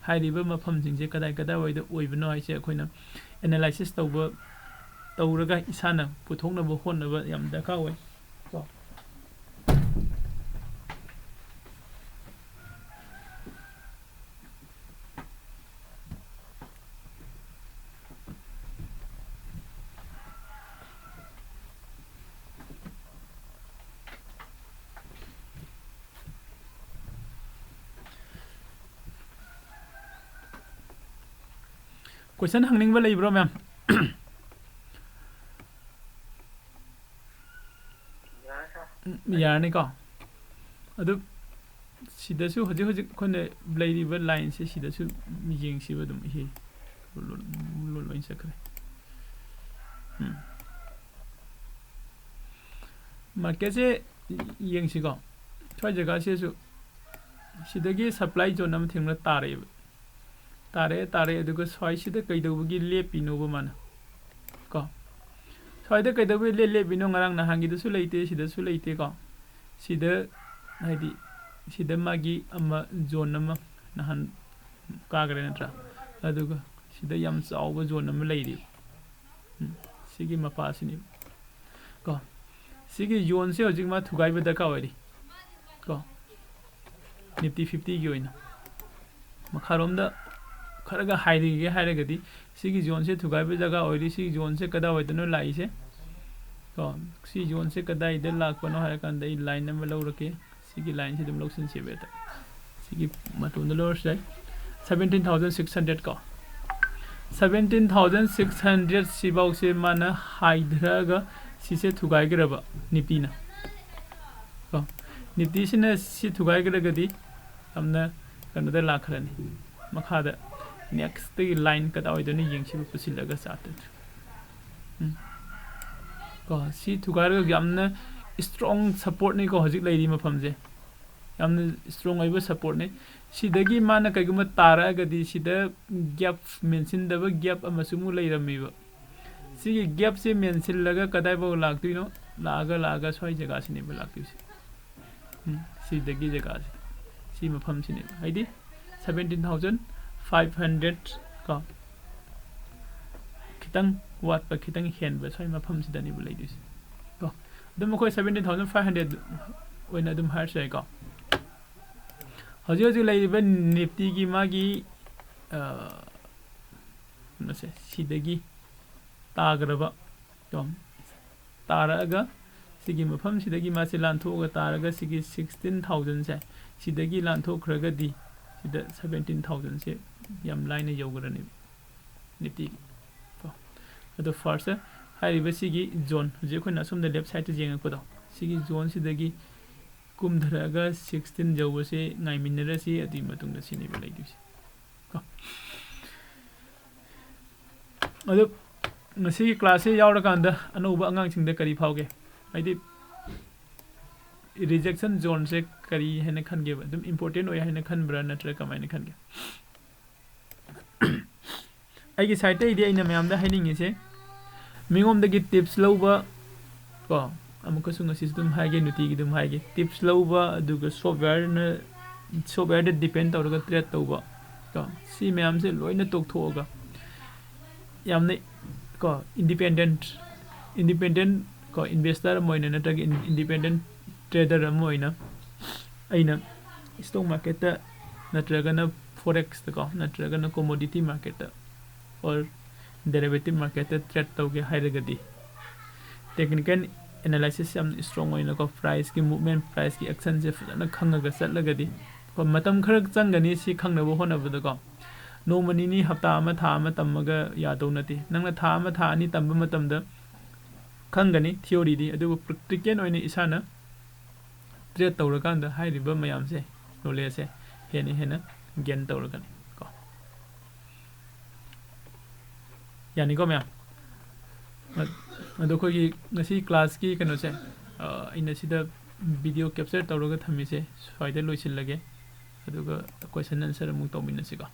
ꯍꯥꯏꯔꯤꯕ ꯃꯐꯝꯁꯤꯡꯁꯦ ꯀꯗꯥꯏ ꯀꯗꯥꯏꯋꯥꯏꯗ ꯑꯣꯏꯕꯅꯣ ꯍꯥꯏꯁꯦ ꯑꯩꯈꯣꯏꯅ ꯑꯦꯅꯥꯂꯥꯏꯁꯤꯁ ꯇꯧꯕ, ꯇꯧꯔꯒ ꯏꯁꯥꯅ ꯄꯨꯊꯣꯛꯅꯕ ꯍꯣꯠꯅꯕ ꯌꯥꯝ ꯗꯔꯀꯥꯔ ꯑꯣꯏ ꯀꯣ꯫ Question ꯍꯪꯅꯤꯡꯕ ꯂꯩꯕ꯭ꯔꯣ, ꯃꯌꯥꯝ? ꯎꯝ, ꯌꯥꯔꯅꯤꯀꯣ? ꯑꯗꯨ ꯁꯤꯗꯁꯨ ꯍꯧꯖꯤꯛ ꯍꯧꯖꯤꯛ ꯑꯩꯈꯣꯏꯅ ꯂꯩꯔꯤꯕ ꯂꯥꯏꯟꯁꯦ ꯁꯤꯗꯁꯨ ꯌꯦꯡꯁꯤꯕ ꯑꯗꯨꯝ, ꯏꯍꯦ꯫ ꯂꯣ-, ꯂꯣ-, ꯂꯣꯏ ꯆꯠꯈ꯭ꯔꯦ꯫ ꯎꯝ꯫ ꯃꯥꯔꯀꯦꯠꯁꯦ ꯌꯦꯡꯁꯤꯀꯣ꯫ ꯁ꯭ꯋꯥꯏ ꯖꯒꯥꯁꯤꯁꯨ ꯁꯤꯗꯒꯤ ꯁꯄ꯭ꯂꯥꯏ ꯖꯣꯟ ꯑꯃ ꯊꯦꯡꯅ ꯇꯥꯔꯛꯑꯦꯕ꯫ ꯇꯥꯔꯛꯑꯦ, ꯇꯥꯔꯛꯑꯦ, ꯑꯗꯨꯒ ꯁ꯭ꯋꯥꯏꯁꯤꯗ ꯀꯩꯗꯧꯕꯒꯤ ꯂꯦꯞꯄꯤꯅꯣꯕ ꯃꯥꯅ? ꯀꯣ? ꯁ꯭ꯋꯥꯏꯗ ꯀꯩꯗꯧꯕꯒꯤ ꯂꯦꯞ-, ꯂꯦꯞꯄꯤꯅꯣ? ꯉꯔꯥꯡ ꯅꯍꯥꯟꯒꯤꯗꯁꯨ ꯂꯩꯇꯦ, ꯁꯤꯗꯁꯨ ꯂꯩꯇꯦꯀꯣ? ꯁꯤꯗ, ꯍꯥꯏꯗꯤ, ꯁꯤꯗ ꯃꯥꯒꯤ ꯑꯃ ꯖꯣꯟ ꯑꯃ ꯅꯍꯥꯟ ꯀꯥꯈ꯭ꯔꯦ ꯅꯠꯇ꯭ꯔꯥ? ꯑꯗꯨꯒ ꯁꯤꯗ ꯌꯥꯝ ꯆꯥꯎꯕ ꯖꯣꯟ ꯑꯃ ꯂꯩꯔꯤꯕ꯫ ꯎꯝ, ꯁꯤꯒꯤ ꯃꯄꯥꯁꯤꯅꯤ꯫ ꯀꯣ? ꯁꯤꯒꯤ ꯖꯣꯟꯁꯦ ꯍꯧꯖꯤꯛ ꯃꯥ ꯊꯨꯒꯥꯏꯕ ꯗꯔꯀꯥꯔ ꯑꯣꯏꯔꯤ꯫ ꯀꯣ? ꯅꯤꯐꯇꯤ ꯐꯤꯐꯇꯤꯒꯤ ꯑꯣꯏꯅ꯫ ꯃꯈꯥꯔꯣꯝꯗ ꯈꯔꯒ ꯍꯥꯏꯔꯤꯒꯦ ꯍꯥꯏꯔꯒꯗꯤ, ꯁꯤꯒꯤ ꯖꯣꯟꯁꯦ ꯊꯨꯒꯥꯏꯕ ꯖꯒꯥ ꯑꯣꯏꯔꯤ꯫ ꯁꯤꯒꯤ ꯖꯣꯟꯁꯦ ꯀꯗꯥꯏꯋꯥꯏꯗꯅꯣ ꯂꯥꯛꯏꯁꯦ? ꯀꯣ? ꯁꯤ ꯖꯣꯟꯁꯦ ꯀꯗꯥꯏꯗ ꯂꯥꯛꯄꯅꯣ ꯍꯥꯏꯔꯀꯥꯟꯗ ꯑꯩ ꯂꯥꯏꯟ ꯑꯃ ꯂꯧꯔꯛꯀꯦ꯫ ꯁꯤꯒꯤ ꯂꯥꯏꯟꯁꯤ ꯑꯗꯨꯝ ꯂꯧꯁꯤꯟꯁꯦꯕ ꯍꯦꯛꯇ꯫ ꯁꯤꯒꯤ ꯃꯇꯣꯟꯗ ꯂꯧꯔꯁꯨ ꯌꯥꯏ꯫ Seventeen thousand six hundred ꯀꯣ꯫ Seventeen thousand six hundred ꯁꯤꯐꯥꯎꯁꯦ ꯃꯥꯅ ꯍꯥꯏꯊꯔꯛꯑꯒ ꯁꯤꯁꯦ ꯊꯨꯒꯥꯏꯈ꯭ꯔꯕ ꯅꯤꯐꯇꯤꯅ꯫ ꯀꯣ꯫ ꯅꯤꯐꯇꯤꯁꯤꯅ ꯁꯤ ꯊꯨꯒꯥꯏꯈ꯭ꯔꯒꯗꯤ ꯌꯥꯝꯅ ꯀꯩꯅꯣꯗ ꯂꯥꯛꯈ꯭ꯔꯅꯤ꯫ ꯃꯈꯥꯗ ꯅꯦꯛꯁꯇꯒꯤ ꯂꯥꯏꯟ ꯀꯗꯥꯏꯋꯥꯏꯗꯅꯣ ꯌꯦꯡꯁꯤꯕ ꯄꯨꯁꯤꯜꯂꯒ ꯆꯥꯔꯠꯇ꯫ ꯎꯝ꯫ ꯀꯣ, ꯁꯤ ꯊꯨꯒꯥꯏꯔꯒ ꯌꯥꯝꯅ ꯏꯁꯇ꯭ꯔꯣꯡ ꯁꯞꯄꯣꯔꯠꯅꯤꯀꯣ ꯍꯧꯖꯤꯛ ꯂꯩꯔꯤ ꯃꯐꯝꯁꯦ꯫ ꯌꯥꯝꯅ ꯏꯁꯇ꯭ꯔꯣꯡ ꯑꯣꯏꯕ ꯁꯞꯄꯣꯔꯠꯅꯤ꯫ ꯁꯤꯗꯒꯤ ꯃꯥꯅ ꯀꯩꯒꯨꯝꯕ ꯇꯥꯔꯛꯑꯒꯗꯤ ꯁꯤꯗ ꯒꯦꯞ ꯃꯦꯟꯁꯤꯟꯗꯕ ꯒꯦꯞ ꯑꯃꯁꯨ ꯑꯃꯨꯛ ꯂꯩꯔꯝꯃꯦꯕ꯫ ꯁꯤꯒꯤ ꯒꯦꯞꯁꯦ ꯃꯦꯟꯁꯤꯜꯂꯒ ꯀꯗꯥꯏꯐꯥꯎ ꯂꯥꯛꯇꯣꯏꯅꯣ? ꯂꯥꯛꯑꯒ, ꯂꯥꯛꯑꯒ ꯁ꯭ꯋꯥꯏ ꯖꯒꯥꯁꯤꯅꯦꯕ ꯂꯥꯛꯇꯣꯏꯁꯦ꯫ ꯎꯝ, ꯁꯤꯗꯒꯤ ꯖꯒꯥꯁꯤꯗ꯫ ꯁꯤ ꯃꯐꯝꯁꯤꯅꯦꯕ꯫ ꯍꯥꯏꯗꯤ seventeen thousand five hundred ꯀꯣ꯫ ꯈꯤꯇꯪ ꯋꯥꯠꯄ, ꯈꯤꯇꯪ ꯍꯦꯟꯕ ꯁ꯭ꯋꯥꯏ ꯃꯐꯝꯁꯤꯗꯅꯦꯕ ꯂꯩꯗꯣꯏꯁꯦ꯫ ꯀꯣ꯫ ꯑꯗꯨꯝ ꯑꯩꯈꯣꯏ seventeen thousand five hundred ꯑꯣꯏꯅ ꯑꯗꯨꯝ ꯍꯥꯏꯔꯁꯨ ꯌꯥꯏꯀꯣ꯫ ꯍꯧꯖꯤꯛ ꯍꯧꯖꯤꯛ ꯂꯩꯔꯤꯕ ꯅꯤꯐꯇꯤꯒꯤ ꯃꯥꯒꯤ, ꯑ, ꯀꯩꯅꯣꯁꯦ, ꯁꯤꯗꯒꯤ ꯇꯥꯈ꯭ꯔꯕ, ꯀꯣ, ꯇꯥꯔꯛꯑꯒ ꯁꯤꯒꯤ ꯃꯐꯝꯁꯤꯗꯒꯤ ꯃꯥꯁꯦ ꯂꯥꯟꯊꯣꯛꯑꯒ ꯇꯥꯔꯒ ꯁꯤꯒꯤ sixteen thousandꯁꯦ ꯁꯤꯗꯒꯤ ꯂꯥꯟꯊꯣꯛꯈ꯭ꯔꯒꯗꯤ ꯁꯤꯗ seventeen thousandꯁꯦ ꯌꯥꯝ ꯂꯥꯏꯅ ꯌꯧꯈ꯭ꯔꯅꯦꯕ꯫ ꯅꯤꯐꯇꯤꯒꯤ꯫ ꯀꯣ, ꯑꯗꯣ ꯐꯥꯔꯁꯇ ꯍꯥꯏꯔꯤꯕ ꯁꯤꯒꯤ ꯖꯣꯟ, ꯍꯧꯖꯤꯛ ꯑꯩꯈꯣꯏꯅ ꯑꯁꯣꯝꯗ ꯂꯦꯐ ꯁꯥꯏꯗꯇ ꯌꯦꯡꯉꯛꯄꯗꯣ, ꯁꯤꯒꯤ ꯖꯣꯟꯁꯤꯗꯒꯤ ꯀꯨꯝꯊꯔꯛꯑꯒ ꯁꯤꯛꯁꯇꯤꯟ ꯌꯧꯕꯁꯦ ꯉꯥꯏꯃꯤꯟꯅꯔꯁꯤ, ꯑꯗꯨꯒꯤ ꯃꯇꯨꯡꯗ ꯁꯤꯅꯦꯕ ꯂꯩꯗꯣꯏꯁꯦ꯫ ꯀꯣ, ꯑꯗꯣ ꯉꯁꯤꯒꯤ ꯀ꯭ꯂꯥꯁꯁꯦ ꯌꯥꯎꯔꯀꯥꯟꯗ ꯑꯅꯧꯕ ꯑꯉꯥꯡꯁꯤꯡꯗ ꯀꯔꯤ ꯐꯥꯎꯒꯦ? ꯍꯥꯏꯗꯤ ꯔꯤꯖꯦꯛꯁꯟ ꯖꯣꯟꯁꯦ ꯀꯔꯤ ꯍꯥꯏꯅ ꯈꯟꯒꯦꯕ? ꯑꯗꯨꯝ ꯏꯝꯄꯣꯔꯇꯦꯟ ꯑꯣꯏ ꯍꯥꯏꯅ ꯈꯟꯕ꯭ꯔꯥ, ꯅꯠꯇ꯭ꯔꯒ ꯀꯃꯥꯏꯅ ꯈꯟꯒꯦ? ꯑꯩꯒꯤ ꯁꯥꯏꯠꯇꯒꯤꯗꯤ ꯑꯩꯅ ꯃꯌꯥꯝꯗ ꯍꯥꯏꯅꯤꯡꯉꯤꯁꯦ, ꯃꯤꯉꯣꯟꯗꯒꯤ ꯇꯤꯞꯁ ꯂꯧꯕ, ꯀꯣ, ꯑꯃꯨꯛꯀꯁꯨ ꯉꯁꯤꯁꯨ ꯑꯗꯨꯝ ꯍꯥꯏꯒꯦ, ꯅꯨꯡꯇꯤꯒꯤ ꯑꯗꯨꯝ ꯍꯥꯏꯒꯦ, ꯇꯤꯞꯁ ꯂꯧꯕ, ꯑꯗꯨꯒ ꯁꯣꯞꯋꯦꯌꯔꯅ, ꯁꯣꯞꯋꯦꯌꯔꯗ ꯗꯤꯄꯦꯟ ꯇꯧꯔꯒ ꯇ꯭ꯔꯦꯠ ꯇꯧꯕ, ꯀꯣ, ꯁꯤ ꯃꯌꯥꯝꯁꯦ ꯂꯣꯏꯅ ꯇꯣꯛꯊꯣꯛꯑꯒ ꯌꯥꯝꯅ, ꯀꯣ, ꯏꯟꯗꯤꯄꯦꯟꯗꯦꯟ, ꯏꯟꯗꯤꯄꯦꯟꯗꯦꯟ, ꯀꯣ, ꯏꯟꯚꯦꯁꯇꯔ ꯑꯃ ꯑꯣꯏꯅ ꯅꯠꯇ꯭ꯔꯒ ꯏꯟꯗꯤꯄꯦꯟꯗꯦꯟ ꯇ꯭ꯔꯦꯗꯔ ꯑꯃ ꯑꯣꯏꯅ ꯑꯩꯅ ꯁ꯭ꯇꯣꯛ ꯃꯥꯔꯀꯦꯠꯇ ꯅꯠꯇ꯭ꯔꯒꯅ ꯐꯣꯔꯦꯛꯁꯇꯀꯣ, ꯅꯠꯇ꯭ꯔꯒꯅ ꯀꯣꯃꯣꯗꯤꯇꯤ ꯃꯥꯔꯀꯦꯠꯇ ꯑꯣꯔ ꯗꯦꯔꯤꯚꯦꯇꯤꯚ ꯃꯥꯔꯀꯦꯠꯇ ꯇ꯭ꯔꯦꯠ ꯇꯧꯒꯦ ꯍꯥꯏꯔꯒꯗꯤ, ꯇꯦꯛꯅꯤꯀꯦꯜ ꯑꯦꯅꯥꯂꯥꯏꯁꯤꯁ ꯌꯥꯝ ꯏꯁꯇ꯭ꯔꯣꯡ ꯑꯣꯏꯅꯀꯣ, ꯄ꯭ꯔꯥꯏꯁꯀꯤ ꯃꯨꯞꯃꯦꯟ, ꯄ꯭ꯔꯥꯏꯁꯀꯤ ꯑꯦꯛꯁꯟꯁꯦ ꯐꯖꯅ ꯈꯪꯉꯒ ꯆꯠꯂꯒꯗꯤ, ꯀꯣ, ꯃꯇꯝ ꯈꯔ ꯆꯪꯒꯅꯤ ꯁꯤ ꯈꯪꯅꯕ ꯍꯣꯠꯅꯕꯗꯀꯣ꯫ ꯅꯣꯡꯃ ꯅꯤꯅꯤ, ꯍꯞꯇꯥ ꯑꯃ, ꯊꯥ ꯑꯃ ꯇꯝꯃꯒ ꯌꯥꯗꯧ ꯅꯠꯇꯦ꯫ ꯅꯪꯅ ꯊꯥ ꯑꯃ, ꯊꯥ ꯑꯅꯤ ꯇꯝꯕ ꯃꯇꯝꯗ ꯈꯪꯒꯅꯤ ꯊꯤꯑꯣꯔꯤꯗꯤ, ꯑꯗꯨꯕꯨ ꯄ꯭ꯔꯦꯛꯇꯤꯀꯦꯜ ꯑꯣꯏꯅ ꯏꯁꯥꯅ ꯇ꯭ꯔꯦꯠ ꯇꯧꯔꯀꯥꯟꯗ ꯍꯥꯏꯔꯤꯕ ꯃꯌꯥꯝꯁꯦ, ꯅꯣꯂꯦꯖꯁꯦ ꯍꯦꯟꯅ ꯍꯦꯟꯅ ꯒꯦꯟ ꯇꯧꯔꯒꯅꯤ ꯀꯣ꯫ ꯌꯥꯅꯤꯀꯣ ꯃꯌꯥꯝ? ꯑ-, ꯑꯗꯣ ꯑꯩꯈꯣꯏꯒꯤ ꯉꯁꯤ ꯀ꯭ꯂꯥꯁꯀꯤ ꯀꯩꯅꯣꯁꯦ, ꯑ, ꯑꯩꯅ ꯁꯤꯗ ꯚꯤꯗꯤꯑꯣ ꯀꯦꯞꯆꯔ ꯇꯧꯔꯒ ꯊꯝꯃꯤꯁꯦ ꯁ꯭ꯋꯥꯏꯗ ꯂꯣꯏꯁꯤꯜꯂꯒꯦ, ꯑꯗꯨꯒ ꯀꯣꯏꯁꯟ ꯑꯟꯁꯔ ꯑꯃꯨꯛ ꯇꯧꯃꯤꯟꯅꯁꯤꯀꯣ꯫